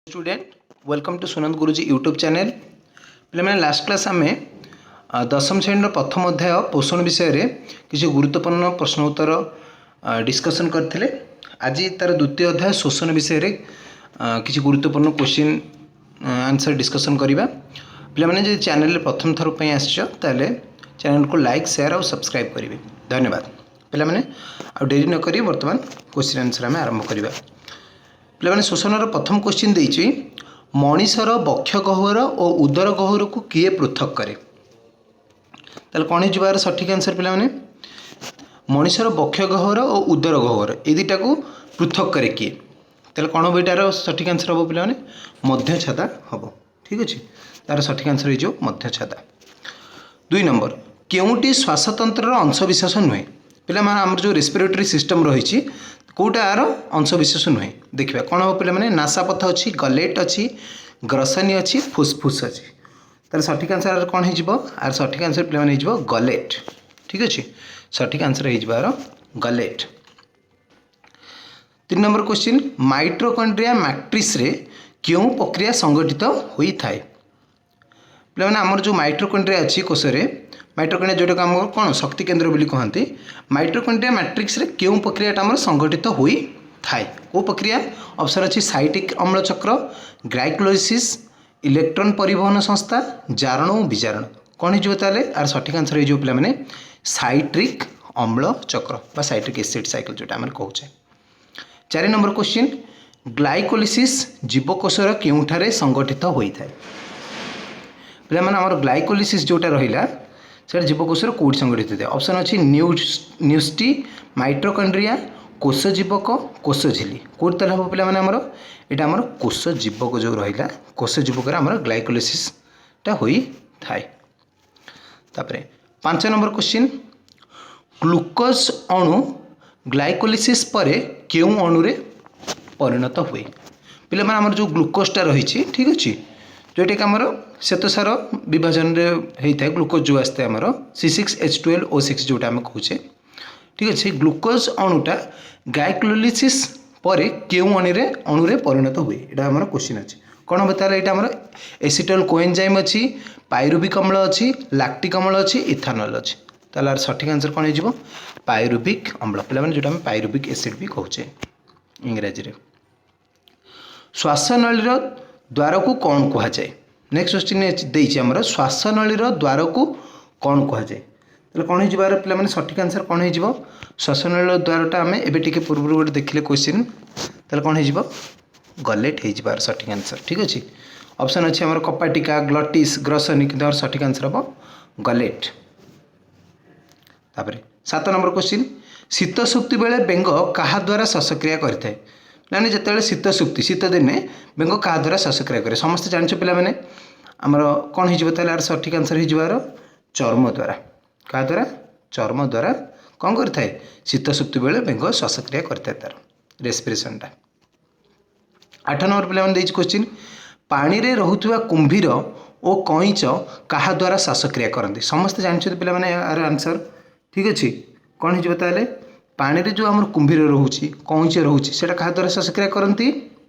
Student, welcome to Sunand Guruji YouTube channel. ପିଲାମାନେ, last class ଆମେ ଦଶମ ଶ୍ରେଣୀର ପ୍ରଥମ ଅଧ୍ୟାୟ ପୋଷଣ ବିଷୟରେ କିଛି ଗୁରୁତ୍ୱପୂର୍ଣ୍ଣ ପ୍ରଶ୍ନ ଉତ୍ତର ଡିସ୍କସନ୍ କରିଥିଲେ। ଆଜି ତା'ର ଦ୍ୱିତୀୟ ଅଧ୍ୟାୟ ଶୋଷଣ ବିଷୟରେ କିଛି ଗୁରୁତ୍ୱପୂର୍ଣ୍ଣ କ୍ୱେଶ୍ଚିନ୍ ଆନ୍ସର୍ ଡିସ୍କସନ୍ କରିବା। ପିଲାମାନେ, ଯଦି ଚ୍ୟାନେଲରେ ପ୍ରଥମ ଥର ପାଇଁ ଆସିଛ, ତାହେଲେ ଚ୍ୟାନେଲକୁ ଲାଇକ୍, ସେୟାର ଆଉ ସବସ୍କ୍ରାଇବ୍ କରିବେ। ଧନ୍ୟବାଦ। ପିଲାମାନେ, ଆଉ ଡେରି ନକରି ବର୍ତ୍ତମାନ କ୍ୱେଶ୍ଚିନ୍ ଆନ୍ସର୍ ଆମେ ଆରମ୍ଭ କରିବା। ପିଲାମାନେ, ଶୋଷଣର ପ୍ରଥମ କ୍ୱେଶ୍ଚିନ୍ ଦେଇଛି, ମଣିଷର ବକ୍ଷ ଗହ୍ୱର ଓ ଉଦର ଗହ୍ୱରକୁ କିଏ ପୃଥକ କରେ? ତାହେଲେ କ'ଣ ହେଇଯିବ ଏହାର ସଠିକ୍ ଆନ୍ସର୍? ପିଲାମାନେ, ମଣିଷର ବକ୍ଷ ଗହ୍ୱର ଓ ଉଦର ଗହ୍ୱର, ଏଇ ଦୁଇଟାକୁ ପୃଥକ କରେ କିଏ? ତାହେଲେ କ'ଣ ହେବ ଏଇଟାର ସଠିକ୍ ଆନ୍ସର୍ ହେବ? ପିଲାମାନେ, ମଧ୍ୟଛଦା ହେବ। ଠିକ୍ ଅଛି, ତାର ସଠିକ୍ ଆନ୍ସର୍ ହେଇଯିବ ମଧ୍ୟଛଦା। 2 ନମ୍ବର, କେଉଁଟି ଶ୍ୱାସତନ୍ତ୍ରର ଅଂଶବିଶେଷ ନୁହେଁ? ପିଲାମାନେ, ଆମର ଯେଉଁ ରେସ୍ପିରେଟୋରୀ ସିଷ୍ଟମ୍ ରହିଛି, କେଉଁଟା ଆର ଅଂଶବିଶେଷ ନୁହେଁ? ଦେଖିବା କ'ଣ ହେବ। ପିଲାମାନେ, ନାସାପଥ ଅଛି, ଗଲେଟ୍ ଅଛି, ଗ୍ରସନୀ ଅଛି, ଫୁସଫୁସ୍ ଅଛି। ତାହେଲେ ସଠିକ୍ ଆନ୍ସର୍ ଆର କ'ଣ ହେଇଯିବ? ଆର ସଠିକ୍ ଆନ୍ସର୍ ପିଲାମାନେ ହେଇଯିବ ଗଲେଟ୍। ଠିକ୍ ଅଛି, ସଠିକ୍ ଆନ୍ସର୍ ହେଇଯିବ ଆର ଗଲେଟ୍। 3 ନମ୍ବର କ୍ୱେଶ୍ଚିନ୍, ମାଇଟ୍ରୋକଣ୍ଡ୍ରିଆ ମ୍ୟାଟ୍ରିକ୍ସରେ କେଉଁ ପ୍ରକ୍ରିୟା ସଂଗଠିତ ହୋଇଥାଏ? ପିଲାମାନେ, ଆମର ଯେଉଁ ମାଇଟ୍ରୋକଣ୍ଡ୍ରିଆ ଅଛି କୋଷରେ, ମାଇଟ୍ରୋକଣ୍ଡ୍ରିଆ ଯେଉଁଟାକୁ ଆମର କ'ଣ ଶକ୍ତି କେନ୍ଦ୍ର ବୋଲି କହନ୍ତି, ମାଇଟ୍ରୋକଣ୍ଡ୍ରିଆ ମ୍ୟାଟ୍ରିକ୍ସରେ କେଉଁ ପ୍ରକ୍ରିୟାଟା ଆମର ସଂଗଠିତ ହୋଇଥାଏ? କେଉଁ ପ୍ରକ୍ରିୟା? ଅପସନ୍ ଅଛି ସାଇଟ୍ରିକ୍ ଅମ୍ଳ ଚକ୍ର, ଗ୍ଲାଇକୋଲିସିସ୍, ଇଲେକ୍ଟ୍ରନ୍ ପରିବହନ ସଂସ୍ଥା, ଜାରଣ ଓ ବିଜାରଣ। କ'ଣ ହେଇଯିବ ତାହେଲେ ଆର ସଠିକ୍ ଆନ୍ସର୍ ହେଇଯିବ? ପିଲାମାନେ, ସାଇଟ୍ରିକ୍ ଅମ୍ଳ ଚକ୍ର ବା ସାଇଟ୍ରିକ୍ ଏସିଡ୍ ସାଇକେଲ ଯେଉଁଟା ଆମେ କହୁଛେ। 4 ନମ୍ବର କ୍ୱେଶ୍ଚିନ୍, ଗ୍ଲାଇକୋଲିସିସ୍ ଜୀବକୋଷର କେଉଁଠାରେ ସଂଗଠିତ ହୋଇଥାଏ? ପିଲାମାନେ, ଆମର ଗ୍ଲାଇକୋଲିସିସ୍ ଯେଉଁଟା ରହିଲା, ସେଇଟା ଜୀବକୋଷର କେଉଁଠି ସଂଗଠିତ ହୋଇଥାଏ? ଅପସନ୍ ଅଛି ନ୍ୟୁଷ୍ଟି, ମାଇଟ୍ରୋକଣ୍ଡ୍ରିଆ, କୋଷ ଜୀବକ, କୋଷ ଝିଲ୍ଲି। କେଉଁଠି ତାହେଲେ ହେବ? ପିଲାମାନେ, ଆମର ଏଇଟା ଆମର କୋଷ ଜୀବକ ଯେଉଁ ରହିଲା, କୋଷ ଜୀବକରେ ଆମର ଗ୍ଲାଇକୋଲିସିସ୍ଟା ହୋଇଥାଏ। ତାପରେ 5 ନମ୍ବର କ୍ୱେଶ୍ଚିନ୍, ଗ୍ଲୁକୋଜ୍ ଅଣୁ ଗ୍ଲାଇକୋଲିସିସ୍ ପରେ କେଉଁ ଅଣୁରେ ପରିଣତ ହୁଏ? ପିଲାମାନେ, ଆମର ଯେଉଁ ଗ୍ଲୁକୋଜଟା ରହିଛି, ଠିକ୍ ଅଛି, ଯେଉଁଟାକି ଆମର ଶ୍ଵେତସାର ବିଭାଜନରେ ହେଇଥାଏ, ଗ୍ଲୁକୋଜ୍ ଯେଉଁ ଆସିଥାଏ ଆମର C6H12O6 ଯେଉଁଟା ଆମେ କହୁଛେ, ଠିକ୍ ଅଛି, ଗ୍ଲୁକୋଜ୍ ଅଣୁଟା ଗ୍ଲାଇକୋଲିସିସ୍ ପରେ କେଉଁ ଅଣୁରେ ପରିଣତ ହୁଏ? ଏଇଟା ଆମର କ୍ୱେଶ୍ଚିନ୍ ଅଛି। କ'ଣ ହେବ ତାହେଲେ ଏଇଟା? ଆମର ଏସିଟଲ୍ କୋଏନଜାଇମ୍ ଅଛି, ପାଇରୁବିକ୍ ଅମ୍ଳ ଅଛି, ଲାକ୍ଟିକ୍ ଅମ୍ଳ ଅଛି, ଇଥାନଲ୍ ଅଛି। ତାହେଲେ ଆର ସଠିକ୍ ଆନ୍ସର୍ କ'ଣ ହେଇଯିବ? ପାଇରୁବିକ୍ ଅମ୍ଳ। ପିଲାମାନେ, ଯେଉଁଟା ଆମେ ପାଇରୁବିକ୍ ଏସିଡ୍ ବି କହୁଛେ ଇଂରାଜୀରେ। ଶ୍ୱାସନଳୀର ଦ୍ୱାରକୁ କ'ଣ କୁହାଯାଏ? ନେକ୍ସଟ କ୍ୱେଶ୍ଚିନ୍ ଦେଇଛି ଆମର, ଶ୍ୱାସନଳୀର ଦ୍ୱାରକୁ କ'ଣ କୁହାଯାଏ? ତାହେଲେ କ'ଣ ହେଇଯିବ ଆର ପିଲାମାନେ ସଠିକ୍ ଆନ୍ସର୍ କ'ଣ ହେଇଯିବ? ଶ୍ୱାସନଳୀର ଦ୍ୱାରଟା ଆମେ ଏବେ ଟିକେ ପୂର୍ବରୁ ଗୋଟେ ଦେଖିଲେ କ୍ୱେଶ୍ଚିନ୍। ତାହେଲେ କ'ଣ ହେଇଯିବ? ଗଲେଟ୍ ହେଇଯିବ ଆର ସଠିକ୍ ଆନ୍ସର୍। ଠିକ୍ ଅଛି, ଅପସନ୍ ଅଛି ଆମର କପାଟିକା, ଗ୍ଲଟିସ୍, ଗ୍ରସନୀ, କିନ୍ତୁ ଆମର ସଠିକ୍ ଆନ୍ସର୍ ହେବ ଗଲେଟ୍। ତାପରେ 7 ନମ୍ବର କ୍ୱେଶ୍ଚିନ୍, ଶୀତ ସୁପ୍ତି ବେଳେ ବେଙ୍ଗ କାହା ଦ୍ୱାରା ଶ୍ୱାସକ୍ରିୟା କରିଥାଏ? ମାନେ ଯେତେବେଳେ ଶୀତ ସୁପ୍ତି, ଶୀତ ଦିନେ ବେଙ୍ଗ କାହା ଦ୍ୱାରା ଶ୍ୱାସକ୍ରିୟା କରେ? ସମସ୍ତେ ଜାଣିଛ ପିଲାମାନେ, ଆମର କ'ଣ ହେଇଯିବ ତାହେଲେ ଆର ସଠିକ୍ ଆନ୍ସର୍ ହେଇଯିବ ଆର ଚର୍ମ ଦ୍ୱାରା। କାହା ଦ୍ୱାରା? ଚର୍ମ ଦ୍ୱାରା। କ'ଣ କରିଥାଏ? ଶୀତ ସୁପ୍ତି ବେଳେ ବେଙ୍ଗ ଶ୍ୱାସକ୍ରିୟା କରିଥାଏ ତା'ର ରେସ୍ପିରେସନଟା। 8 ନମ୍ବର ପିଲାମାନେ ଦେଇଛି କ୍ୱେଶ୍ଚିନ୍, ପାଣିରେ ରହୁଥିବା କୁମ୍ଭୀର ଓ କଇଁଚ କାହା ଦ୍ୱାରା ଶ୍ୱାସକ୍ରିୟା କରନ୍ତି? ସମସ୍ତେ ଜାଣିଛନ୍ତି ପିଲାମାନେ ଏହାର ଆନ୍ସର୍। ଠିକ୍ ଅଛି, କ'ଣ ହେଇଯିବ ତାହେଲେ? ପାଣିରେ ଯେଉଁ ଆମର କୁମ୍ଭୀର ରହୁଛି, କଇଁଚ ରହୁଛି, ସେଇଟା କାହା ଦ୍ୱାରା ଶ୍ୱାସକ୍ରିୟା କରନ୍ତି?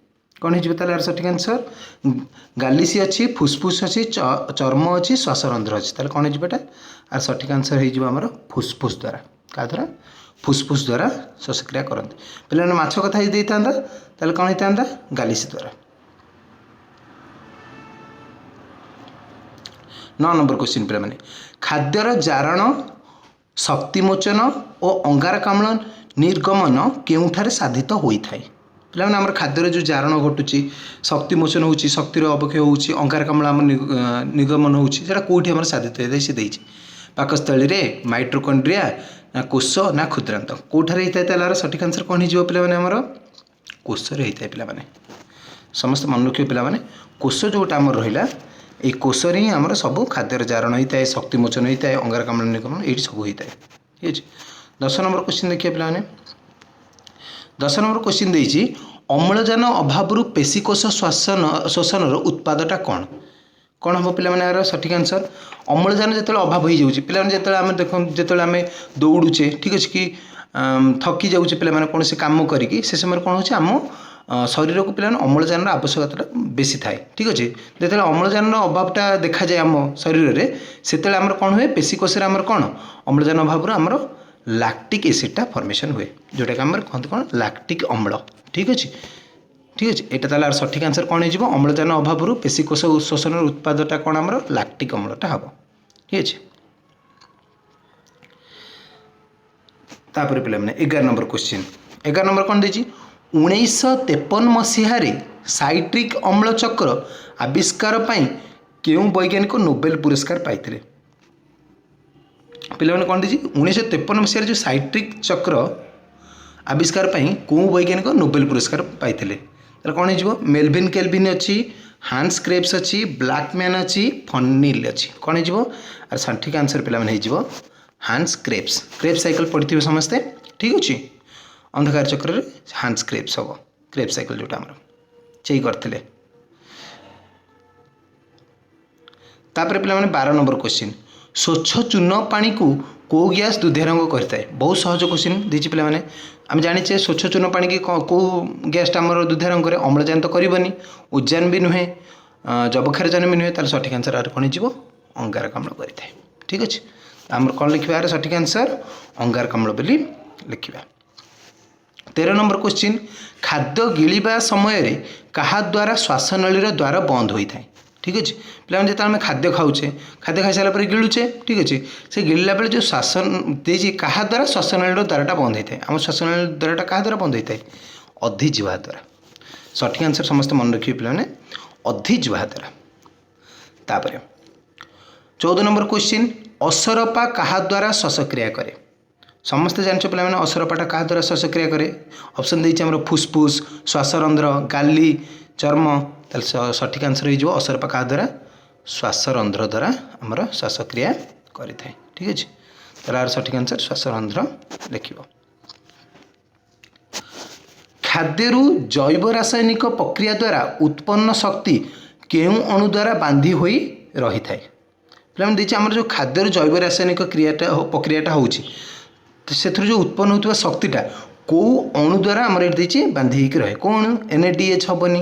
କ'ଣ ହେଇଯିବ ତାହେଲେ ଏହାର ସଠିକ୍ ଆନ୍ସର୍? ଗାଲିସି ଅଛି, ଫୁସଫୁସ୍ ଅଛି, ଚର୍ମ ଅଛି, ଶ୍ୱାସରନ୍ଧ୍ର ଅଛି। ତାହେଲେ କ'ଣ ହେଇଯିବ ଏଇଟା? ଆର ସଠିକ୍ ଆନ୍ସର୍ ହେଇଯିବ ଆମର ଫୁସଫୁସ୍ ଦ୍ୱାରା। କାହା ଦ୍ୱାରା? ଫୁସଫୁସ୍ ଦ୍ୱାରା ଶ୍ୱାସକ୍ରିୟା କରନ୍ତି। ପିଲାମାନେ, ମାଛ କଥା ହେଇ ଦେଇଥାନ୍ତା, ତାହେଲେ କ'ଣ ହେଇଥାନ୍ତା? ଗାଲିସି ଦ୍ୱାରା। 9 ନମ୍ବର କ୍ୱେଶ୍ଚିନ୍ ପିଲାମାନେ, ଖାଦ୍ୟର ଜାରଣ, ଶକ୍ତିମୋଚନ ଓ ଅଙ୍ଗାରକାମ୍ଳ ନିର୍ଗମନ କେଉଁଠାରେ ସାଧିତ ହୋଇଥାଏ? ପିଲାମାନେ, ଆମର ଖାଦ୍ୟର ଯେଉଁ ଜାରଣ ଘଟୁଛି, ଶକ୍ତିମୋଚନ ହେଉଛି, ଶକ୍ତିର ଅବକ୍ଷୟ ହେଉଛି, ଅଙ୍ଗାରକାମ୍ଳ ଆମର ନିର୍ଗମନ ହେଉଛି, ସେଇଟା କେଉଁଠି ଆମର ସାଧିତ ହୋଇଥାଏ? ସେ ଦେଇଛି ପାକସ୍ଥଳୀରେ, ମାଇଟ୍ରୋକଣ୍ଡ୍ରିଆ ନା କୋଷ ନା କ୍ଷୁଦ୍ରାନ୍ତ। କେଉଁଠାରେ ହେଇଥାଏ? ତାହେଲେ ଆର ସଠିକ୍ ଆନ୍ସର୍ କ'ଣ ହେଇଯିବ? ପିଲାମାନେ, ଆମର କୋଷରେ ହେଇଥାଏ। ପିଲାମାନେ, ସମସ୍ତେ ମନେ ରଖିବ ପିଲାମାନେ, କୋଷ ଯେଉଁଟା ଆମର ରହିଲା, ଏଇ କୋଷରେ ହିଁ ଆମର ସବୁ ଖାଦ୍ୟର ଜାରଣ ହେଇଥାଏ, ଶକ୍ତି ମୋଚନ ହେଇଥାଏ, ଅଙ୍ଗାରକାମ୍ଳ ନିର୍ଗମନ ଏଇଠି ସବୁ ହେଇଥାଏ। ଠିକ୍ ଅଛି, 10 ନମ୍ବର କ୍ୱେଶ୍ଚିନ୍ ଦେଖିବା। ପିଲାମାନେ, 10 ନମ୍ବର କ୍ୱେଶ୍ଚିନ୍ ଦେଇଛି, ଅମ୍ଳଜାନ ଅଭାବରୁ ପେଶୀକୋଷ ଶୋଷଣର ଉତ୍ପାଦଟା କ'ଣ? କ'ଣ ହେବ ପିଲାମାନେ ଏହାର ସଠିକ୍ ଆନ୍ସର୍? ଅମ୍ଳଜାନ ଯେତେବେଳେ ଅଭାବ ହେଇଯାଉଛି, ପିଲାମାନେ, ଯେତେବେଳେ ଆମେ ଦେଖ, ଯେତେବେଳେ ଆମେ ଦୌଡ଼ୁଛେ, ଠିକ୍ ଅଛି, କି ଥକି ଯାଉଛେ ପିଲାମାନେ କୌଣସି କାମ କରିକି, ସେ ସମୟରେ କ'ଣ ହେଉଛି? ଆମ ଶରୀରକୁ ପିଲାମାନେ ଅମ୍ଳଜାନର ଆବଶ୍ୟକତାଟା ବେଶୀ ଥାଏ। ଠିକ୍ ଅଛି, ଯେତେବେଳେ ଅମ୍ଳଜାନର ଅଭାବଟା ଦେଖାଯାଏ ଆମ ଶରୀରରେ, ସେତେବେଳେ ଆମର କ'ଣ ହୁଏ? ପେଶୀ କୋଷରେ ଆମର କ'ଣ ଅମ୍ଳଜାନ ଅଭାବରୁ ଆମର ଲାକ୍ଟିକ୍ ଏସିଡ଼୍ଟା ଫର୍ମେସନ୍ ହୁଏ, ଯେଉଁଟାକି ଆମର କହନ୍ତି କ'ଣ ଲାକ୍ଟିକ୍ ଅମ୍ଳ। ଠିକ୍ ଅଛି, ଠିକ୍ ଅଛି, ଏଇଟା ତାହେଲେ ସଠିକ୍ ଆନ୍ସର୍ କ'ଣ ହେଇଯିବ? ଅମ୍ଳଜାନ ଅଭାବରୁ ପେଶୀକୋଷ ଶୋଷଣର ଉତ୍ପାଦଟା କ'ଣ ଆମର ଲାକ୍ଟିକ୍ ଅମ୍ଳଟା ହେବ। ଠିକ୍ ଅଛି, ତାପରେ ପିଲାମାନେ 11 ନମ୍ବର କ୍ୱେଶ୍ଚିନ୍। 11 ନମ୍ବର କ'ଣ ଦେଇଛି? 1953 ମସିହାରେ ସାଇଟ୍ରିକ୍ ଅମ୍ଳ ଚକ୍ର ଆବିଷ୍କାର ପାଇଁ କେଉଁ ବୈଜ୍ଞାନିକ ନୋବେଲ ପୁରସ୍କାର ପାଇଥିଲେ? ପିଲାମାନେ କ'ଣ ଦେଇଛି? 1953 ମସିହାରେ ଯେଉଁ ସାଇଟ୍ରିକ୍ ଚକ୍ର ଆବିଷ୍କାର ପାଇଁ କେଉଁ ବୈଜ୍ଞାନିକ ନୋବେଲ ପୁରସ୍କାର ପାଇଥିଲେ? ତାହେଲେ କ'ଣ ହେଇଯିବ? ମେଲଭିନ୍ କେଲଭିନ୍ ଅଛି, ହାନ୍ସ କ୍ରେବ୍ସ ଅଛି, ବ୍ଲାକମ୍ୟାନ୍ ଅଛି, ଫନିଲ୍ ଅଛି। କ'ଣ ହେଇଯିବ? ଆର ସଠିକ୍ ଆନ୍ସର୍ ପିଲାମାନେ ହେଇଯିବ ହାନ୍ସ କ୍ରେବ୍ସ। କ୍ରେବ୍ସ ସାଇକେଲ ପଢ଼ିଥିବେ ସମସ୍ତେ। ଠିକ୍ ଅଛି, ଅନ୍ଧକାର ଚକ୍ରରେ ହାନ୍ସ କ୍ରେବ୍ସ ହେବ, କ୍ରେବ୍ସ ସାଇକେଲ ଯେଉଁଟା ଆମର ସେଇ କରିଥିଲେ। ତାପରେ ପିଲାମାନେ 12 ନମ୍ବର କ୍ୱେଶ୍ଚିନ୍, ସ୍ୱଚ୍ଛ ଚୂନ ପାଣିକୁ କେଉଁ ଗ୍ୟାସ୍ ଦୁଧିଆ ରଙ୍ଗ କରିଥାଏ? ବହୁତ ସହଜ କ୍ୱେଶ୍ଚିନ୍ ଦେଇଛି ପିଲାମାନେ। ଆମେ ଜାଣିଛେ ସ୍ୱଚ୍ଛ ଚୂନ ପାଣିକି କେଉଁ ଗ୍ୟାସ୍ଟା ଆମର ଦୁଧିଆ ରଙ୍ଗ କରେ? ଅମ୍ଳଜାନ ତ କରିବନି, ଉଜାନ ବି ନୁହେଁ, ଯବକ୍ଷାରଜାନ ବି ନୁହେଁ। ତାହେଲେ ସଠିକ୍ ଆନ୍ସର୍ ଆର କ'ଣ ହେଇଯିବ? ଅଙ୍ଗାରକାମ୍ଳ କରିଥାଏ। ଠିକ୍ ଅଛି, ଆମର କ'ଣ ଲେଖିବା? ଆର ସଠିକ୍ ଆନ୍ସର୍ ଅଙ୍ଗାରକାମ୍ଳ ବୋଲି ଲେଖିବା। 13 ନମ୍ବର କ୍ୱେଶ୍ଚିନ୍, ଖାଦ୍ୟ ଗିଳିବା ସମୟରେ କାହା ଦ୍ୱାରା ଶ୍ୱାସନଳୀର ଦ୍ୱାର ବନ୍ଦ ହୋଇଥାଏ? ଠିକ୍ ଅଛି ପିଲାମାନେ, ଯେତେବେଳେ ଆମେ ଖାଦ୍ୟ ଖାଉଛେ, ଖାଦ୍ୟ ଖାଇସାରିଲା ପରେ ଗିଳୁଛେ। ଠିକ୍ ଅଛି, ସେ ଗିଳିଲା ବେଳେ ଯେଉଁ ଶ୍ୱାସ ଦେଇଛି କାହା ଦ୍ୱାରା ଶ୍ୱାସନଳୀର ଦ୍ୱାରଟା ବନ୍ଦ ହୋଇଥାଏ? ଆମ ଶ୍ୱାସନଳୀର ଦ୍ୱାରଟା କାହା ଦ୍ୱାରା ବନ୍ଦ ହୋଇଥାଏ? ଅଧିଜିହ୍ୱା ଦ୍ୱାରା। ସଠିକ୍ ଆନ୍ସର୍ ସମସ୍ତେ ମନେ ରଖିବେ ପିଲାମାନେ, ଅଧିଜିହ୍ୱା ଦ୍ୱାରା। ତାପରେ 14 ନମ୍ବର କ୍ୱେଶ୍ଚିନ୍, ଅସରପା କାହା ଦ୍ୱାରା ଶ୍ୱାସକ୍ରିୟା କରେ? ସମସ୍ତେ ଜାଣିଛ ପିଲାମାନେ ଅସରପାଟା କାହା ଦ୍ୱାରା ଶ୍ୱାସକ୍ରିୟା କରେ? ଅପସନ୍ ଦେଇଛି ଆମର ଫୁସଫୁସ, ଶ୍ୱାସରନ୍ଧ୍ର, ଗାଲି, ଚର୍ମ। ତାହେଲେ ସଠିକ୍ ଆନ୍ସର୍ ହେଇଯିବ ଅସରପା କାହା ଦ୍ୱାରା? ଶ୍ୱାସରନ୍ଧ୍ର ଦ୍ୱାରା ଆମର ଶ୍ୱାସକ୍ରିୟା କରିଥାଏ। ଠିକ୍ ଅଛି, ତାହେଲେ ଆର ସଠିକ୍ ଆନ୍ସର୍ ଶ୍ୱାସରନ୍ଧ୍ର ଲେଖିବ। ଖାଦ୍ୟରୁ ଜୈବ ରାସାୟନିକ ପ୍ରକ୍ରିୟା ଦ୍ୱାରା ଉତ୍ପନ୍ନ ଶକ୍ତି କେଉଁ ଅଣୁ ଦ୍ୱାରା ବାନ୍ଧି ହୋଇ ରହିଥାଏ? ପିଲାମାନେ ଦେଇଛି ଆମର ଯେଉଁ ଖାଦ୍ୟରୁ ଜୈବ ରାସାୟନିକ କ୍ରିୟାଟା ପ୍ରକ୍ରିୟାଟା ହେଉଛି, ସେଥିରୁ ଯେଉଁ ଉତ୍ପନ୍ନ ହେଉଥିବା ଶକ୍ତିଟା କେଉଁ ଅଣୁ ଦ୍ୱାରା ଆମର ଏଠି ଦେଇଛି ବାନ୍ଧି ହେଇକି ରହେ? କେଉଁ ଅଣୁ? NADH ହେବନି,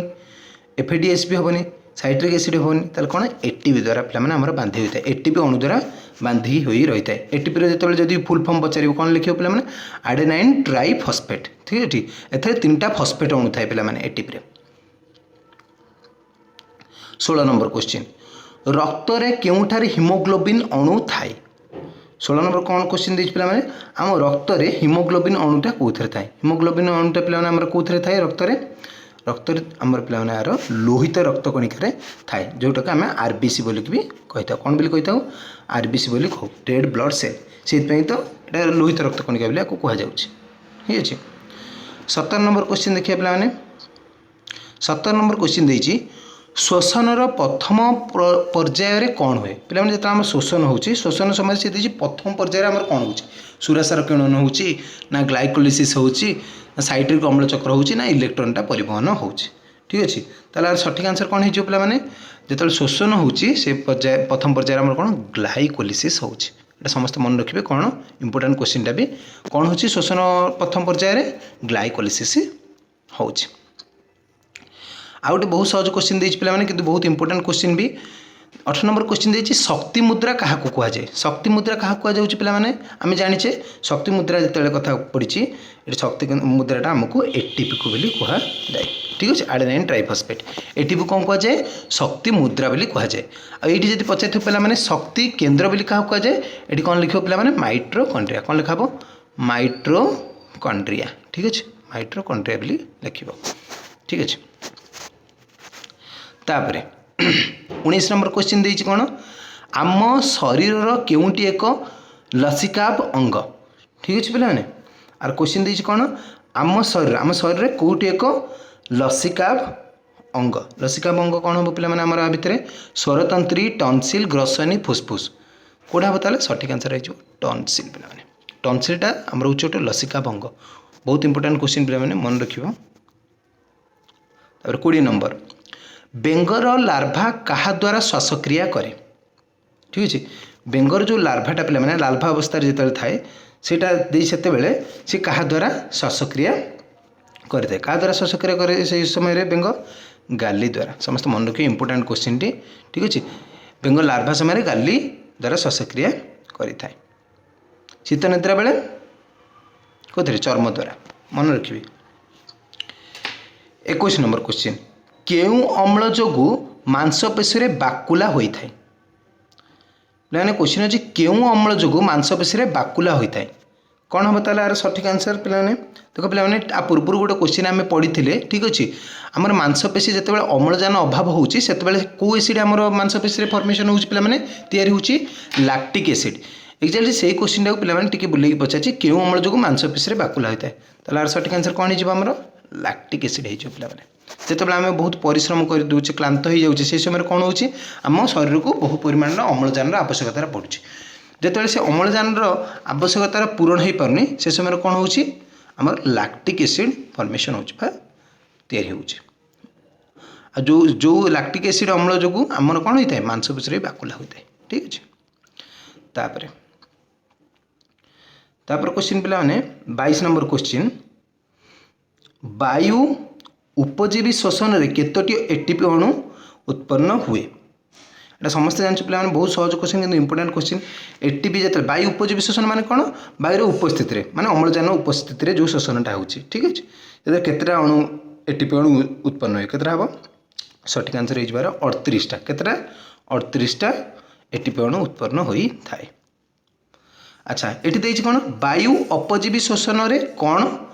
FADH ବି ହେବନି, ସାଇଟ୍ରିକ୍ ଏସିଡ଼୍ ହେବନି। ତାହେଲେ କ'ଣ? ATP ଦ୍ୱାରା ପିଲାମାନେ ଆମର ବାନ୍ଧି ହୋଇଥାଏ। ATP ଅଣୁ ଦ୍ୱାରା ବାନ୍ଧି ହୋଇ ରହିଥାଏ। ATPର ଯେତେବେଳେ ଯଦି ଫୁଲ୍ ଫର୍ମ ପଚାରିବ କ'ଣ ଲେଖିବ ପିଲାମାନେ? Adenine triphosphate. ଠିକ୍ ଅଛି, ଏଥିରେ 3ଟା ଫସ୍ଫେଟ୍ ଅଣୁ ଥାଏ ପିଲାମାନେ ATPରେ। 16 ନମ୍ବର କ୍ୱେଶ୍ଚିନ୍, ରକ୍ତରେ କେଉଁଠାରେ ହିମୋଗ୍ଲୋବିନ୍ ଅଣୁ ଥାଏ? 16 ନମ୍ବର କ'ଣ କ୍ୱେଶ୍ଚିନ୍ ଦେଇଛି ପିଲାମାନେ? ଆମ ରକ୍ତରେ ହିମୋଗ୍ଲୋବିନ୍ ଅଣୁଟା କେଉଁଥିରେ ଥାଏ? ହିମୋଗ୍ଲୋବିନ୍ ଅଣୁଟା ପିଲାମାନେ ଆମର କେଉଁଥିରେ ଥାଏ? ରକ୍ତରେ, ରକ୍ତରେ ଆମର ପିଲାମାନେ ଏହାର ଲୋହିତ ରକ୍ତ କଣିକାରେ ଥାଏ, ଯେଉଁଟାକୁ ଆମେ RBC ବୋଲିକି ବି କହିଥାଉ। କ'ଣ ବୋଲି କହିଥାଉ? RBC ବୋଲି କହୁ, ରେଡ୍ ବ୍ଲଡ଼ ସେଲ୍। ସେଇଥିପାଇଁ ତ ଏଇଟା ଲୋହିତ ରକ୍ତ କଣିକା ବୋଲି ଆକୁ କୁହାଯାଉଛି। ଠିକ୍ ଅଛି, 17 ନମ୍ବର କ୍ୱେଶ୍ଚିନ୍ ଦେଖିବା ପିଲାମାନେ। 17 ନମ୍ବର କ୍ୱେଶ୍ଚିନ୍ ଦେଇଛି ଶୋଷଣର ପ୍ରଥମ ପର୍ଯ୍ୟାୟରେ କ'ଣ ହୁଏ? ପିଲାମାନେ ଯେତେବେଳେ ଆମର ଶୋଷଣ ହେଉଛି, ଶୋଷଣ ସମୟରେ ସେ ଦେଇଛି ପ୍ରଥମ ପର୍ଯ୍ୟାୟରେ ଆମର କ'ଣ ହେଉଛି? ସୁରାସାର କିଣନ ହେଉଛି, ନା ଗ୍ଲାଇକୋଲିସିସ୍ ହେଉଛି, ନା ସାଇଟ୍ରିକ୍ ଅମ୍ଳ ଚକ୍ର ହେଉଛି, ନା ଇଲେକ୍ଟ୍ରନଟା ପରିବହନ ହେଉଛି। ଠିକ୍ ଅଛି, ତାହେଲେ ଆର ସଠିକ୍ ଆନ୍ସର୍ କ'ଣ ହେଇଯିବ ପିଲାମାନେ? ଯେତେବେଳେ ଶୋଷଣ ହେଉଛି ସେ ପର୍ଯ୍ୟାୟ ପ୍ରଥମ ପର୍ଯ୍ୟାୟରେ ଆମର କ'ଣ ଗ୍ଲାଇକୋଲିସିସ୍ ହେଉଛି। ଏଇଟା ସମସ୍ତେ ମନେ ରଖିବେ, କ'ଣ ଇମ୍ପୋର୍ଟାଣ୍ଟ କ୍ୱେଶ୍ଚିନ୍ଟା ବି। କ'ଣ ହେଉଛି ଶୋଷଣ ପ୍ରଥମ ପର୍ଯ୍ୟାୟରେ? ଗ୍ଲାଇକୋଲିସିସ୍ ହେଉଛି। ଆଉ ଗୋଟେ ବହୁତ ସହଜ କ୍ୱେଶ୍ଚିନ୍ ଦେଇଛି ପିଲାମାନେ, କିନ୍ତୁ ବହୁତ ଇମ୍ପୋର୍ଟାଣ୍ଟ କ୍ୱେଶ୍ଚିନ୍ ବି। 18 ନମ୍ବର କ୍ୱେଶ୍ଚିନ୍ ଦେଇଛି ଶକ୍ତି ମୁଦ୍ରା କାହାକୁ କୁହାଯାଏ? ଶକ୍ତି ମୁଦ୍ରା କାହାକୁ କୁହାଯାଉଛି ପିଲାମାନେ? ଆମେ ଜାଣିଛେ ଶକ୍ତି ମୁଦ୍ରା ଯେତେବେଳେ କଥା ପଡ଼ିଛି, ଏଠି ଶକ୍ତି ମୁଦ୍ରାଟା ଆମକୁ ATPକୁ ବୋଲି କୁହାଯାଏ। ଠିକ୍ ଅଛି, ଆଡେନାଇନ୍ ଟ୍ରାଇଫସ୍ଫେଟ୍ ATP କ'ଣ କୁହାଯାଏ? ଶକ୍ତି ମୁଦ୍ରା ବୋଲି କୁହାଯାଏ। ଆଉ ଏଇଠି ଯଦି ପଚାରିଥିବ ପିଲାମାନେ ଶକ୍ତି କେନ୍ଦ୍ର ବୋଲି କାହାକୁ କୁହାଯାଏ, ଏଠି କ'ଣ ଲେଖିବ ପିଲାମାନେ? ମାଇଟ୍ରୋକଣ୍ଡ୍ରିଆ। କ'ଣ ଲେଖା ହେବ? ମାଇଟ୍ରୋକଣ୍ଡ୍ରିଆ। ଠିକ୍ ଅଛି, ମାଇଟ୍ରୋକଣ୍ଡ୍ରିଆ ବୋଲି ଲେଖିବ। ଠିକ୍ ଅଛି, ତାପରେ 19 ନମ୍ବର କ୍ୱେଶ୍ଚିନ୍ ଦେଇଛି କ'ଣ? ଆମ ଶରୀରର କେଉଁଟି ଏକ ଲସିକାବ ଅଙ୍ଗ? ଠିକ୍ ଅଛି ପିଲାମାନେ, ଆର କ୍ୱେଶ୍ଚିନ୍ ଦେଇଛି କ'ଣ? ଆମ ଶରୀରରେ କେଉଁଟି ଏକ ଲସିକାବ ଅଙ୍ଗ? ଲସିକାବ ଅଙ୍ଗ କ'ଣ ହେବ ପିଲାମାନେ ଆମର ଆ ଭିତରେ? ସ୍ୱରତନ୍ତ୍ରୀ, ଟନସିଲ୍, ଗ୍ରସନୀ, ଫୁସଫୁସ। କେଉଁଟା ହେବ? ତାହେଲେ ସଠିକ୍ ଆନ୍ସର୍ ହେଇଯିବ ଟନସିଲ୍ ପିଲାମାନେ। ଟନସିଲ୍ଟା ଆମର ହେଉଛି ଗୋଟେ ଲସିକାବ ଅଙ୍ଗ। ବହୁତ ଇମ୍ପୋର୍ଟାଣ୍ଟ କ୍ୱେଶ୍ଚିନ୍ ପିଲାମାନେ, ମନେ ରଖିବ। ତାପରେ 20 ନମ୍ବର, ବେଙ୍ଗର ଲାର୍ଭା କାହା ଦ୍ୱାରା ଶ୍ୱାସକ୍ରିୟା କରେ? ଠିକ୍ ଅଛି, ବେଙ୍ଗର ଯେଉଁ ଲାର୍ଭାଟା ପିଲାମାନେ ଲାର୍ଭା ଅବସ୍ଥାରେ ଯେତେବେଳେ ଥାଏ, ସେଇଟା ଦେଇ ସେତେବେଳେ ସେ କାହା ଦ୍ୱାରା ଶ୍ୱାସକ୍ରିୟା କରିଥାଏ। କାହା ଦ୍ୱାରା ଶ୍ୱାସକ୍ରିୟା କରେ ସେହି ସମୟରେ ବେଙ୍ଗ? ଗାଲି ଦ୍ୱାରା। ସମସ୍ତେ ମନେ ରଖିବେ, ଇମ୍ପୋର୍ଟାଣ୍ଟ କୋଶ୍ଚିନ୍ଟି। ଠିକ୍ ଅଛି, ବେଙ୍ଗ ଲାର୍ଭା ସମୟରେ ଗାଲି ଦ୍ୱାରା ଶ୍ୱାସକ୍ରିୟା କରିଥାଏ। ଶୀତ ନିଦ୍ରା ବେଳେ କେଉଁଥିରେ? ଚର୍ମ ଦ୍ୱାରା। ମନେ ରଖିବେ। 21 ନମ୍ବର କୋଶ୍ଚିନ୍, କେଉଁ ଅମ୍ଳ ଯୋଗୁଁ ମାଂସପେଶୀରେ ବାକୁଲା ହୋଇଥାଏ? ପିଲାମାନେ, କୋଶ୍ଚିନ୍ ଅଛି, କେଉଁ ଅମ୍ଳ ଯୋଗୁଁ ମାଂସପେଶୀରେ ବାକୁଲା ହୋଇଥାଏ? କ'ଣ ହେବ ତାହେଲେ ଆର ସଠିକ୍ ଆନ୍ସର୍? ପିଲାମାନେ ଦେଖ, ପିଲାମାନେ, ଆ ପୂର୍ବରୁ ଗୋଟେ କୋଶ୍ଚିନ୍ ଆମେ ପଢ଼ିଥିଲେ। ଠିକ୍ ଅଛି, ଆମର ମାଂସପେଶୀ ଯେତେବେଳେ ଅମ୍ଳଜାନ ଅଭାବ ହେଉଛି, ସେତେବେଳେ କେଉଁ ଏସିଡ୍ ଆମର ମାଂସପେଶୀରେ ଫର୍ମେସନ୍ ହେଉଛି ପିଲାମାନେ, ତିଆରି ହେଉଛି? Lactic acid. Exactly ସେଇ କୋଶ୍ଚିନ୍ଟାକୁ ପିଲାମାନେ ଟିକେ ବୁଲେଇକି ପଚାରିଛି, କେଉଁ ଅମ୍ଳ ଯୋଗୁଁ ମାଂସପେଶୀରେ ବାକୁଲା ହୋଇଥାଏ? ତାହେଲେ ଆର ସଠିକ୍ ଆନ୍ସର୍ କ'ଣ ହେଇଯିବ ଆମର? ଲାକ୍ଟିକ୍ ଏସିଡ୍ ହେଇଯିବ। ପିଲାମାନେ, ଯେତେବେଳେ ଆମେ ବହୁତ ପରିଶ୍ରମ କରିଦେଉଛେ, କ୍ଳାନ୍ତ ହେଇଯାଉଛେ, ସେହି ସମୟରେ କ'ଣ ହେଉଛି? ଆମ ଶରୀରକୁ ବହୁ ପରିମାଣର ଅମ୍ଳଜାନର ଆବଶ୍ୟକତା ପଡ଼ୁଛି। ଯେତେବେଳେ ସେ ଅମ୍ଳଜାନର ଆବଶ୍ୟକତାର ପୂରଣ ହୋଇପାରୁନି, ସେ ସମୟରେ କ'ଣ ହେଉଛି? ଆମର ଲାକ୍ଟିକ୍ ଏସିଡ୍ ଫର୍ମେସନ୍ ହେଉଛି ବା ତିଆରି ହେଉଛି। ଆଉ ଯେଉଁ ଯେଉଁ ଲାକ୍ଟିକ୍ ଏସିଡ୍ ଅମ୍ଳ ଯୋଗୁଁ ଆମର କ'ଣ ହୋଇଥାଏ? ମାଂସପେଶୀରେ ବାକୁଲା ହୋଇଥାଏ। ଠିକ୍ ଅଛି, ତାପରେ ତାପରେ କୋଶ୍ଚିନ୍ ପିଲାମାନେ, 22 ନମ୍ବର କୋଶ୍ଚିନ୍, ବାୟୁ ଉପଜୀବୀ ଶ୍ୱସନରେ କେତୋଟି ଏଟିପି ଅଣୁ ଉତ୍ପନ୍ନ ହୁଏ? ଏଇଟା ସମସ୍ତେ ଜାଣିଛୁ ପିଲାମାନେ, ବହୁତ ସହଜ କୋଶ୍ଚିନ୍ କିନ୍ତୁ ଇମ୍ପୋର୍ଟାଣ୍ଟ କୋଶ୍ଚିନ୍। ଏଟିପି ଯେତେବେଳେ ବାୟୁ ଉପଜୀବୀ ଶୋଷଣ ମାନେ କ'ଣ? ବାୟୁର ଉପସ୍ଥିତିରେ, ମାନେ ଅମ୍ଳଜାନ ଉପସ୍ଥିତିରେ ଯେଉଁ ଶୋଷଣଟା ହେଉଛି। ଠିକ୍ ଅଛି, ସେଥିରେ କେତେଟା ଅଣୁ, ଏଟିପି ଅଣୁ ଉତ୍ପନ୍ନ ହୁଏ? କେତେଟା ହେବ? ସଠିକ୍ ଆନ୍ସର୍ ହେଇଯିବାର 38ଟା। କେତେଟା? 38ଟା ଏଟିପି ଅଣୁ ଉତ୍ପନ୍ନ ହୋଇଥାଏ। ଆଚ୍ଛା, ଏଠି ଦେଇଛି କ'ଣ? ବାୟୁ ଅପଜୀବୀ ଶୋଷଣରେ କ'ଣ